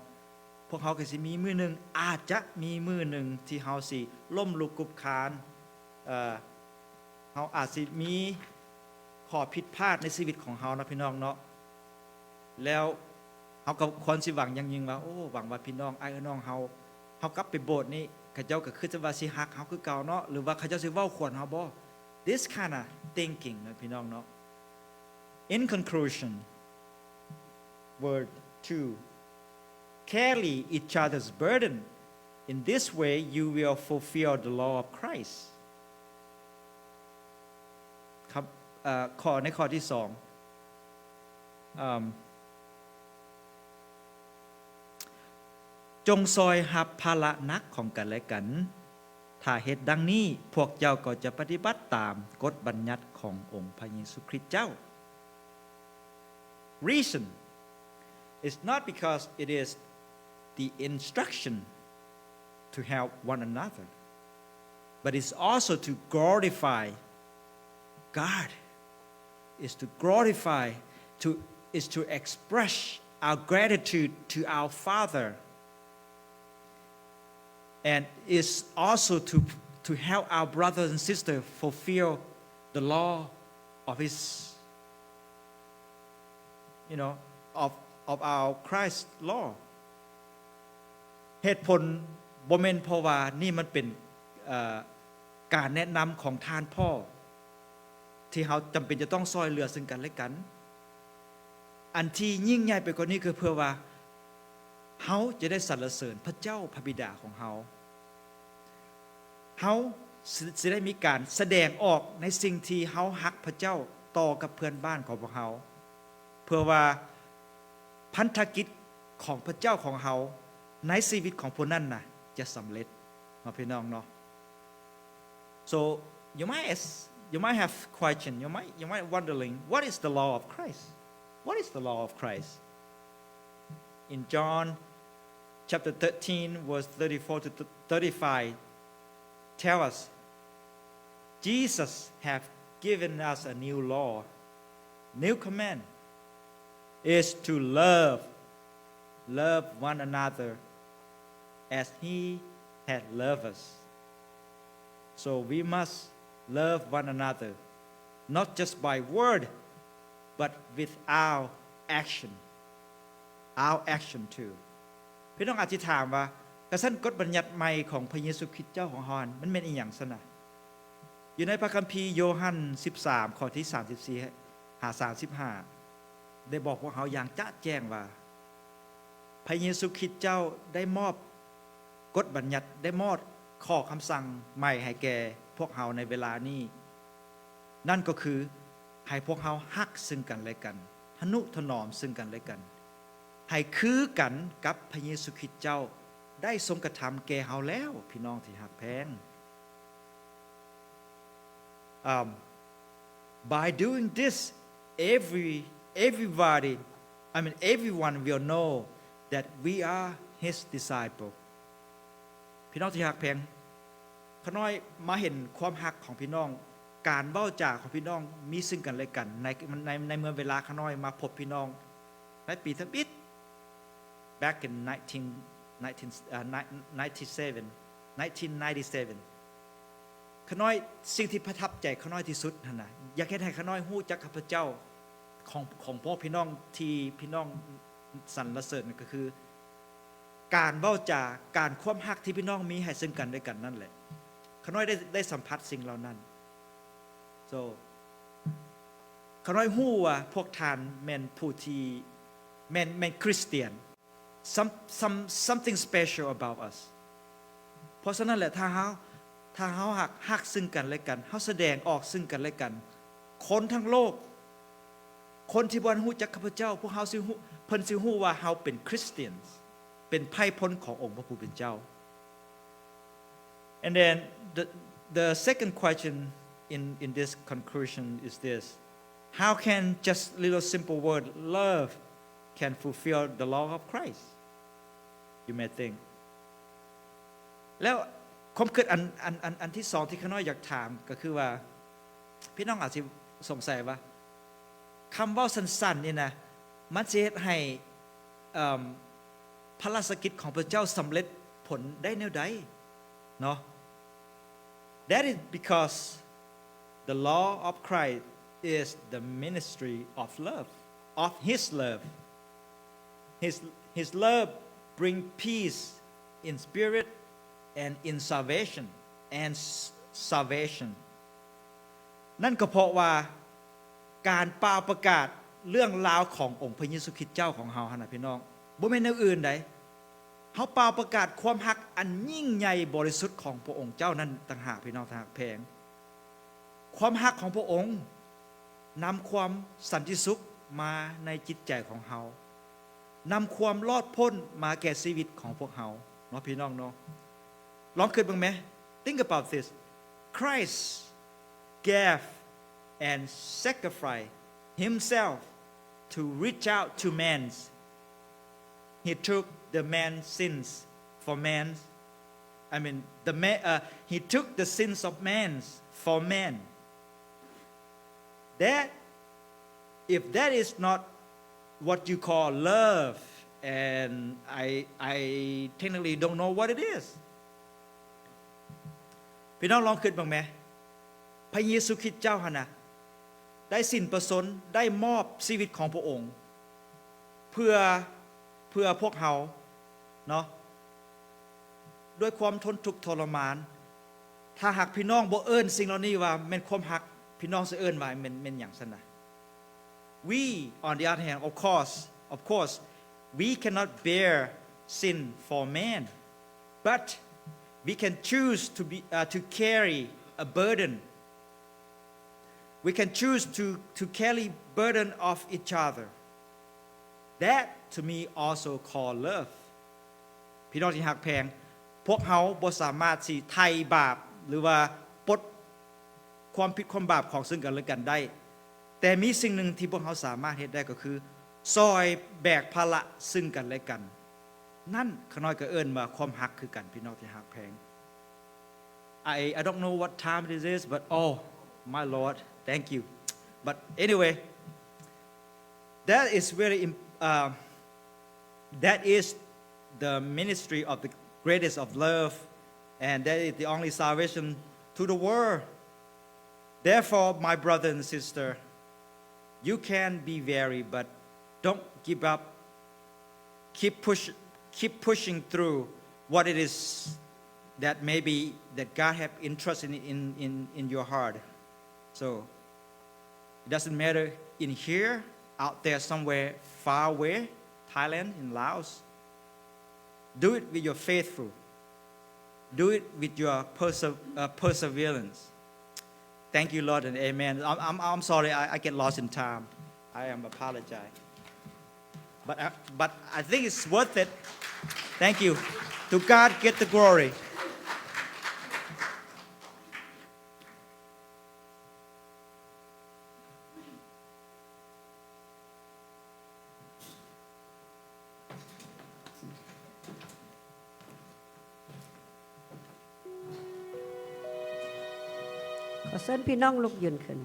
ພວກເຮົາກໍຊິມີມື້ໜຶ່ງ, ອາດຈະມີມື້ໜຶ່ງທີ່ເຮົາຊິລົ້ມລຸກຄຸບຄານ, ເອີ ເຮົາອາດຊິມີຂໍ້ຜິດພາດໃນຊີວິດຂອງເຮົາເນາະ ພີ່ນ້ອງເນາະ. ແລ້ວເຮົາກໍຄວນຊິຫວັງຢ່າງຍິ່ງວ່າ, ໂອ້ ຫວັງວ່າພີ່ນ້ອງອ້າຍເອື້ອຍນ້ອງເຮົາ, ເຮົາກັບໄປໂບດນີ້ ເຂົາເຈົ້າກໍຄືຈະວ່າຊິຮັກເຮົາຄືເກົ່າເນາະ ຫຼືວ່າເຂົາເຈົ້າຊິເວົ້າຂວັນເຮົາບໍ່? This kind of thinking ນະ ພີ່ນ້ອງເນາະ. In conclusion, word two, carry each other's burden. In this way, you will fulfill the law of Christ. ຄັບ ເອີ ຂໍ້ ໃນຂໍ້ທີສອງ, ເອີ່ມ ຈົ່ງຊ່ອຍຮັບພາລະໜັກຂອງກັນແລະກັນ. ຖ້າເຮັດດັ່ງນີ້, ພວກເຈົ້າກໍຈະປະຕິບັດຕາມກົດບັນຍັດຂອງອົງພະເຢຊູຄຣິດເຈົ້າ. Reason is not because it is the instruction to help one another, but it's also to glorify God. Is to glorify, to, is to express our gratitude to our Father. And is also to, to help our brothers and sisters fulfill the law of his, you know, of, of our Christ law. ເຫດຜົນບໍ່ແມ່ນເພາະວ່ານີ້ມັນເປັນ, ເອີ, ການແນະນຳຂອງທ່ານພໍ່ ທີ່ເຮົາຈຳເປັນຈະຕ້ອງຊ່ອຍເຫຼືອເຊິ່ງກັນແລະກັນ. ອັນທີ່ຍິ່ງໃຫຍ່ໄປກວ່ານີ້ ກໍເພື່ອວ່າເຮົາຈະໄດ້ສັນລະເສີນພະເຈົ້າພະບິດາຂອງເຮົາ. ເຮົາຊິ, ຊິໄດ້ມີການສະແດງອອກໃນສິ່ງທີ່ເຮົາຮັກພະເຈົ້າຕໍ່ກັບເພື່ອນບ້ານຂອງພວກເຮົາ, ເພື່ອວ່າພັນທະກິດຂອງພະເຈົ້າຂອງເຮົາໃນຊີວິດຂອງຜູ້ນັ້ນນະ ຈະສຳເລັດເນາະ ພີ່ນ້ອງເນາະ. So you might ask, you might have question, you might, you might wondering, what is the law of Christ? What is the law of Christ? In John chapter thirteen, verse thirty-four to thirty-five, tell us, Jesus have given us a new law, new command, is to love, love one another as he had loved us. So we must love one another, not just by word, but with our action, our action too. ພີ່ນ້ອງອາດຊິຖາມວ່າ, ກະຊັ້ນກົດບັນຍັດໃໝ່ຂອງພະເຢຊູຄຣິດເຈົ້າຂອງເຮົານັ້ນ ມັນແມ່ນອີ່ຫຍັງຊັ້ນນະ? ຢູ່ໃນພະຄຳພີໂຍຮັນສິບສາມ ຂໍ້ທີສາມສິບສີ່ຫາສາມສິບຫ້າ ໄດ້ບອກພວກເຮົາຢ່າງຈະແຈ້ງວ່າ ພະເຢຊູຄຣິດເຈົ້າໄດ້ມອບກົດບັນຍັດ, ໄດ້ມອບຂໍ້ຄຳສັ່ງໃໝ່ໃຫ້ແກ່ພວກເຮົາໃນເວລານີ້, ນັ້ນກໍຄື ໃຫ້ພວກເຮົາຮັກເຊິ່ງກັນແລະກັນ, ທະນຸຖະໜອມເຊິ່ງກັນແລະກັນ, ໃຫ້ຄືກັນກັບພະເຢຊູຄຣິດເຈົ້າໄດ້ຊົງກະທຳແກ່ເຮົາແລ້ວ, ພີ່ນ້ອງທີ່ຮັກແພງ. Um, by doing this, every, everybody, I mean, everyone will know that we are his disciple. ພີ່ນ້ອງທີ່ຮັກແພງ, ຂ້ານ້ອຍມາເຫັນຄວາມຮັກຂອງພີ່ນ້ອງ, ການເວົ້າຈາຂອງພີ່ນ້ອງມີເຊິ່ງກັນແລະກັນ ໃນ ໃນ ໃນເມື່ອເວລາຂ້ານ້ອຍມາພົບພີ່ນ້ອງໃນປີທຳອິດ back in nineteen, nineteen, uh, ni-, ninety-seven, nineteen ninety-seven. ຂ້ານ້ອຍ, ສິ່ງທີ່ປະທັບໃຈຂ້ານ້ອຍທີ່ສຸດຫັ້ນນະ, ຢາກເຮັດໃຫ້ຂ້ານ້ອຍຮູ້ຈັກຂ້າພະເຈົ້າ ຂອງ ຂອງພວກພີ່ນ້ອງທີ່ພີ່ນ້ອງສັນລະເສີນກໍຄື ການເວົ້າຈາ, ການ ຄວາມຮັກທີ່ພີ່ນ້ອງມີໃຫ້ເຊິ່ງກັນແລະກັນນັ້ນແຫຼະ. ຂ້ານ້ອຍໄດ້ ໄດ້ສຳຜັດສິ່ງເຫຼົ່ານັ້ນ. So ຂ້ານ້ອຍຮູ້ວ່າພວກທ່ານແມ່ນຜູ້ທີ່ ແມ່ນ ແມ່ນຄຣິສຕຽນ. Some, some, something special about us. ເພາະສະນັ້ນແຫຼະ ຖ້າເຮົາ ຖ້າເຮົາຮັກ ຮັກເຊິ່ງກັນແລະກັນ, ເຮົາສະແດງອອກເຊິ່ງກັນແລະກັນ, ຄົນທັງໂລກ, ຄົນທີ່ບໍ່ທັນຮູ້ຈັກຂ້າພະເຈົ້າ, ພວກເຮົາຊິຮູ້ ເພິ່ນຊິຮູ້ວ່າເຮົາເປັນຄຣິສຕຽນ, ເປັນໄພພົນຂອງອົງພະຜູ້ເປັນເຈົ້າ. And then the, the second question in, in this conclusion is this. How can just little simple word love can fulfill the law of Christ? You may think. ແລ້ວຄວາມຄິດອັນ ອັນ ອັນ ອັນທີສອງທີ່ຂ້ານ້ອຍຢາກຖາມກໍຄືວ່າ ພີ່ນ້ອງອາດຊິສົງໄສວ່າ ຄຳເວົ້າສັ້ນໆນີ້ນະ ມັນຊິເຮັດໃຫ້ ເອີ່ມ ພະລາຊະກິດຂອງພະເຈົ້າສຳເລັດຜົນໄດ້ແນວໃດເນາະ? That is because the law of Christ is the ministry of love, of his love. His, his love bring peace in spirit and in salvation, and s-, salvation. ນັ້ນກໍເພາະວ່າການປ່າວປະກາດເລື່ອງລາວຂອງອົງພະເຢຊູຄຣິດເຈົ້າຂອງເຮົາຫັ້ນນະ ພີ່ນ້ອງ, ບໍ່ແມ່ນແນວອື່ນໃດ. ເຮົາປ່າວປະກາດຄວາມຮັກອັນຍິ່ງໃຫຍ່ບໍລິສຸດຂອງພະອົງເຈົ້ານັ້ນຕ່າງຫາກ ພີ່ນ້ອງທີ່ຮັກແພງ. ຄວາມຮັກຂອງພະອົງນຳຄວາມສັນຕິສຸກມາໃນຈິດໃຈຂອງເຮົາ, ນຳຄວາມລອດພົ້ນມາແກ່ຊີວິດຂອງພວກເຮົາເນາະ ພີ່ນ້ອງເນາະ. ລອງຄິດເບິ່ງແມ. Think about this. Christ gave and sacrificed himself to reach out to man. He took the man's sins for man. I mean, the ma-, uh, he took the sins of man for man. That, if that is not what you call love, and I, I technically don't know what it is. ພີ່ນ້ອງລອງຄິດເບິ່ງແມ, ພະເຢຊູຄຣິດເຈົ້າຫັ້ນນະ ໄດ້ສິ້ນພະຊົນ, ໄດ້ມອບຊີວິດຂອງພະອົງ ເພື່ອ ເພື່ອພວກເຮົາເນາະ ດ້ວຍຄວາມທົນທຸກທໍລະມານ. ຖ້າຫາກພີ່ນ້ອງບໍ່ເອີ້ນສິ່ງເຫຼົ່ານີ້ວ່າແມ່ນຄວາມຮັກ, ພີ່ນ້ອງຊິເອີ້ນວ່າແມ່ນ ແມ່ນຫຍັງຊັ້ນນະ? We, on the other hand, of course, of course, we cannot bear sin for man, but we can choose to be, uh, to carry a burden. We can choose to, to carry burden of each other. That to me also call love. ພີ່ນ້ອງທີ່ຮັກແພງ, ພວກເຮົາບໍ່ສາມາດຊິໄຖ່ບາບ ຫຼືວ່າປົດຄວາມຜິດຄວາມບາບຂອງເຊິ່ງກັນແລະກັນໄດ້, ແຕ່ມີສິ່ງໜຶ່ງທີ່ພວກເຮົາສາມາດເຮັດໄດ້ກໍຄື ຊ່ອຍແບກພາລະເຊິ່ງກັນແລະກັນ. ນັ້ນຂ້ານ້ອຍກໍເອີ້ນວ່າຄວາມຮັກຄືກັນ, ພີ່ນ້ອງທີ່ຮັກແພງ. I, I don't know what time it is, but oh, my Lord, thank you. But anyway, that is very im-, uh, that is the ministry of the greatest of love, and that is the only salvation to the world. Therefore, my brother and sister, you can be weary, but don't give up. Keep push, keep pushing through what it is that maybe that God have entrusted in, in, in your heart. So, it doesn't matter in here, out there somewhere far away, Thailand, in Laos. Do it with your faithful. Do it with your perse-, uh, perseverance. Thank you, Lord, and amen. I'm, I'm, I'm sorry, I, I get lost in time. I am apologize. But, uh, but I think it's worth it. Thank you. To God get the glory. ຂໍເຊີນພີ່ນ້ອງລຸກຢືນຂຶ້ນ.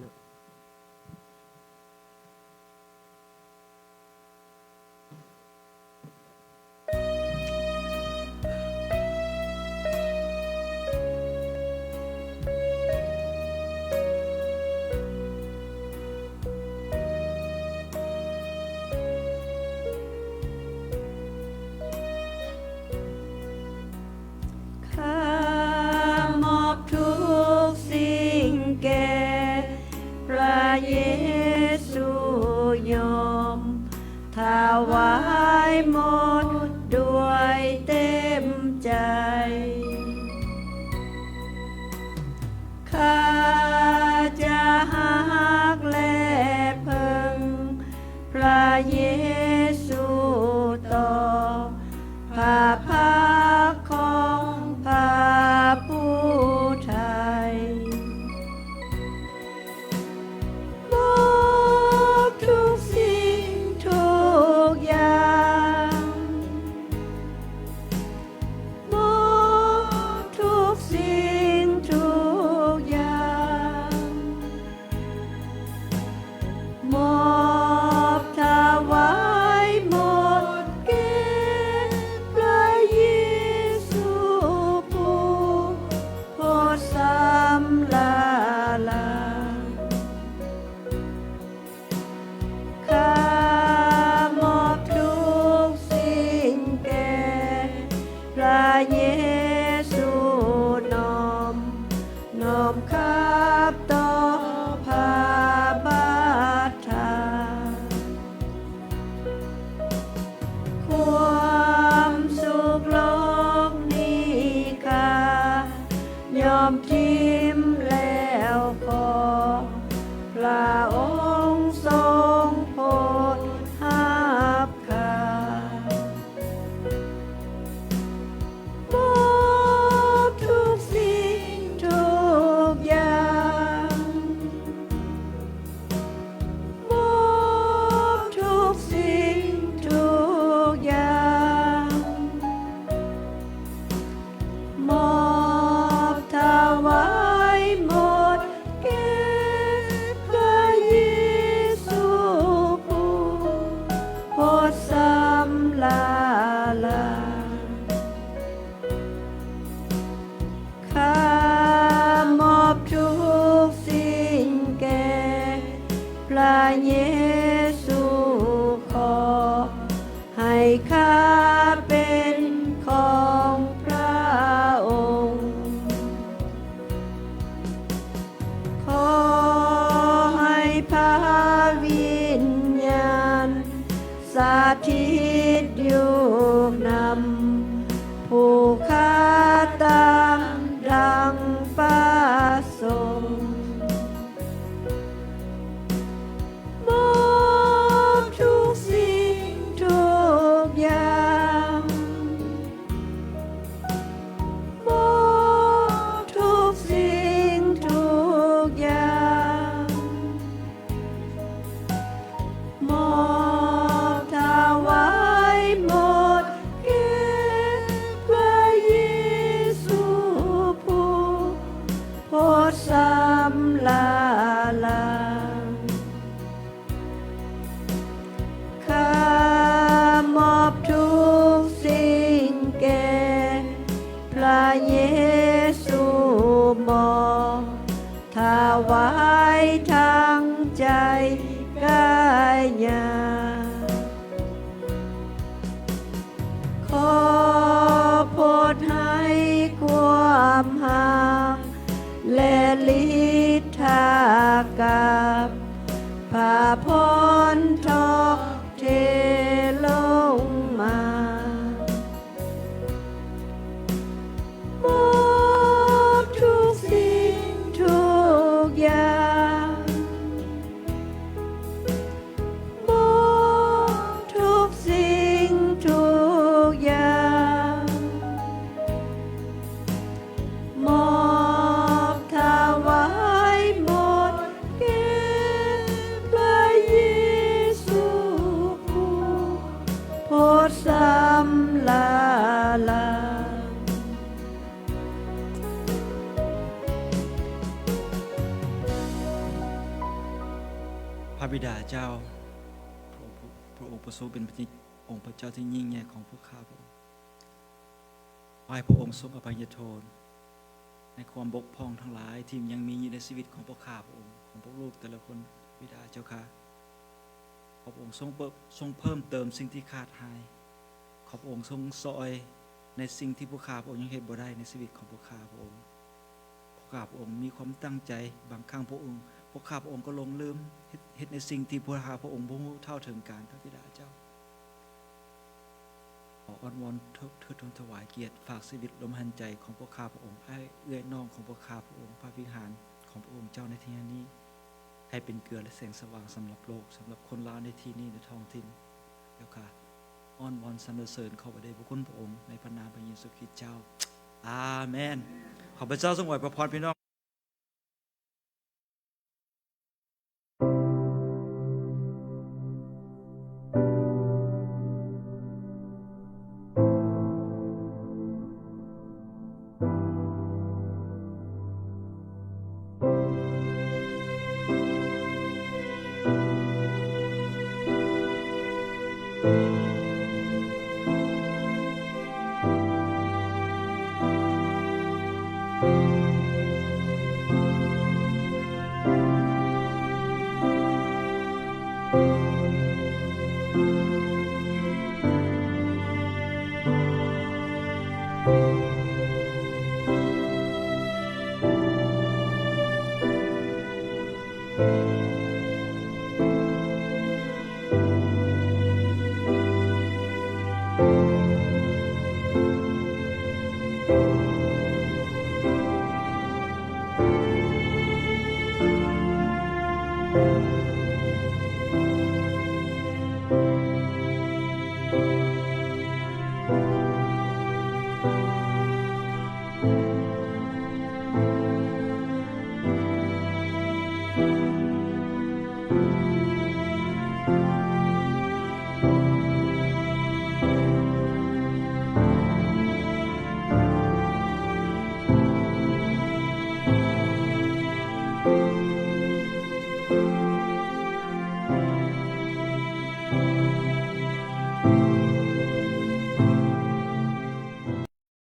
ຂ້າມອບທຸກສິ່ງແກ່ພຣະເຢຊູ, ຍອມຖວາຍໝົດດ້ວຍເຕັມໃຈ. ຂ້າຈະຮັກ ແລະ ເພິ່ງພຣະເຢຊູ, ຕໍ່ພຣະພັກຂອງພຣະຜູ້ໄຖ່. ມອບທຸກສິ່ງທຸກຢ່າງ, ມອບທຸກສິ່ງທຸກຢ່າງ, ມອບຖວາຍໝົດແກ່ພຣະເຢຊູ ຜູ້ໂຜດຊຳລະລາຍ. ຂ້າມອບທຸກສິ່ງແກ່ພຣະເຢຊູ, ນ້ອມ ນ້ອມຄັບຕໍ່ພຣະບາດທ່ານ. ຄວາມສຸກໂລກນີ້ຂ້າຍອມຖິ້ມແລ້ວ ຂໍພຣະອົງຊົງໂຜດຮັບຂ້າ. ມອບທຸກສິ່ງທຸກຢ່າງ, ມອບທຸກສິ່ງທຸກຢ່າງ, ມອບຖວາຍໝົດແກ່ພຣະເຢ ພະບິດາເຈົ້າ, ພະອົງ ພະອົງ ພະອົງຊົງເປັນພະ ອົງພະເຈົ້າທີ່ຍິ່ງໃຫຍ່ຂອງພວກຂ້າພະອົງ. ຂໍໃຫ້ພະອົງຊົງອະໄພຍະໂທດໃນຄວາມບົກຜ່ອງທັງຫຼາຍທີ່ຍັງມີຢູ່ໃນຊີວິດຂອງພວກຂ້າພະອົງ, ຂອງພວກລູກແຕ່ລະຄົນ, ພະບິດາເຈົ້າຂ້າ. ຂໍພະອົງຊົງເພີ່ມ, ຊົງເພີ່ມເຕີມສິ່ງທີ່ຂາດຫາຍ. ຂໍພະອົງຊົງຊ່ອຍໃນສິ່ງທີ່ພວກຂ້າພະອົງຍັງເຮັດບໍ່ໄດ້ໃນຊີວິດຂອງພວກຂ້າພະອົງ. ພວກຂ້າພະອົງມີຄວາມຕັ້ງໃຈ, ບາງຄັ້ງພະອົງ, ພວກຂ້າພະອົງກໍຫຼົງລືມເຮັດ, ເຮັດໃນສິ່ງທີ່ພວກຂ້າພະອົງບໍ່ຮູ້ເທົ່າເຖິງການ, ພະບິດາເຈົ້າ. ຂໍອ້ອນວອນເທີ- ເທີ- ເທີ- ຖວາຍກຽດ, ຝາກຊີວິດລົມຫາຍໃຈຂອງພວກຂ້າພະອົງ, ອ້າຍເອື້ອຍນ້ອງຂອງພວກຂ້າພະອົງ, ພະວິຫານຂອງພະອົງເຈົ້າໃນທີ່ແຫ່ງນີ້ ໃຫ້ເປັນເກືອ ແລະ ແສງສະຫວ່າງສຳລັບໂລກ, ສຳລັບຄົນລາວໃນທີ່ນີ້ ໃນທ້ອງຖິ່ນ. ເຈົ້າຂ້າ, ອ້ອນວອນສັນລະເສີນ ຂໍພະເດດພະຄຸນພະອົງ ໃນພະນາມພະເຢຊູຄຣິດເຈົ້າ. ອາເມນ. ຂໍພະເຈົ້າຊົງອວຍພະພອນພີ່ນ້ອງ.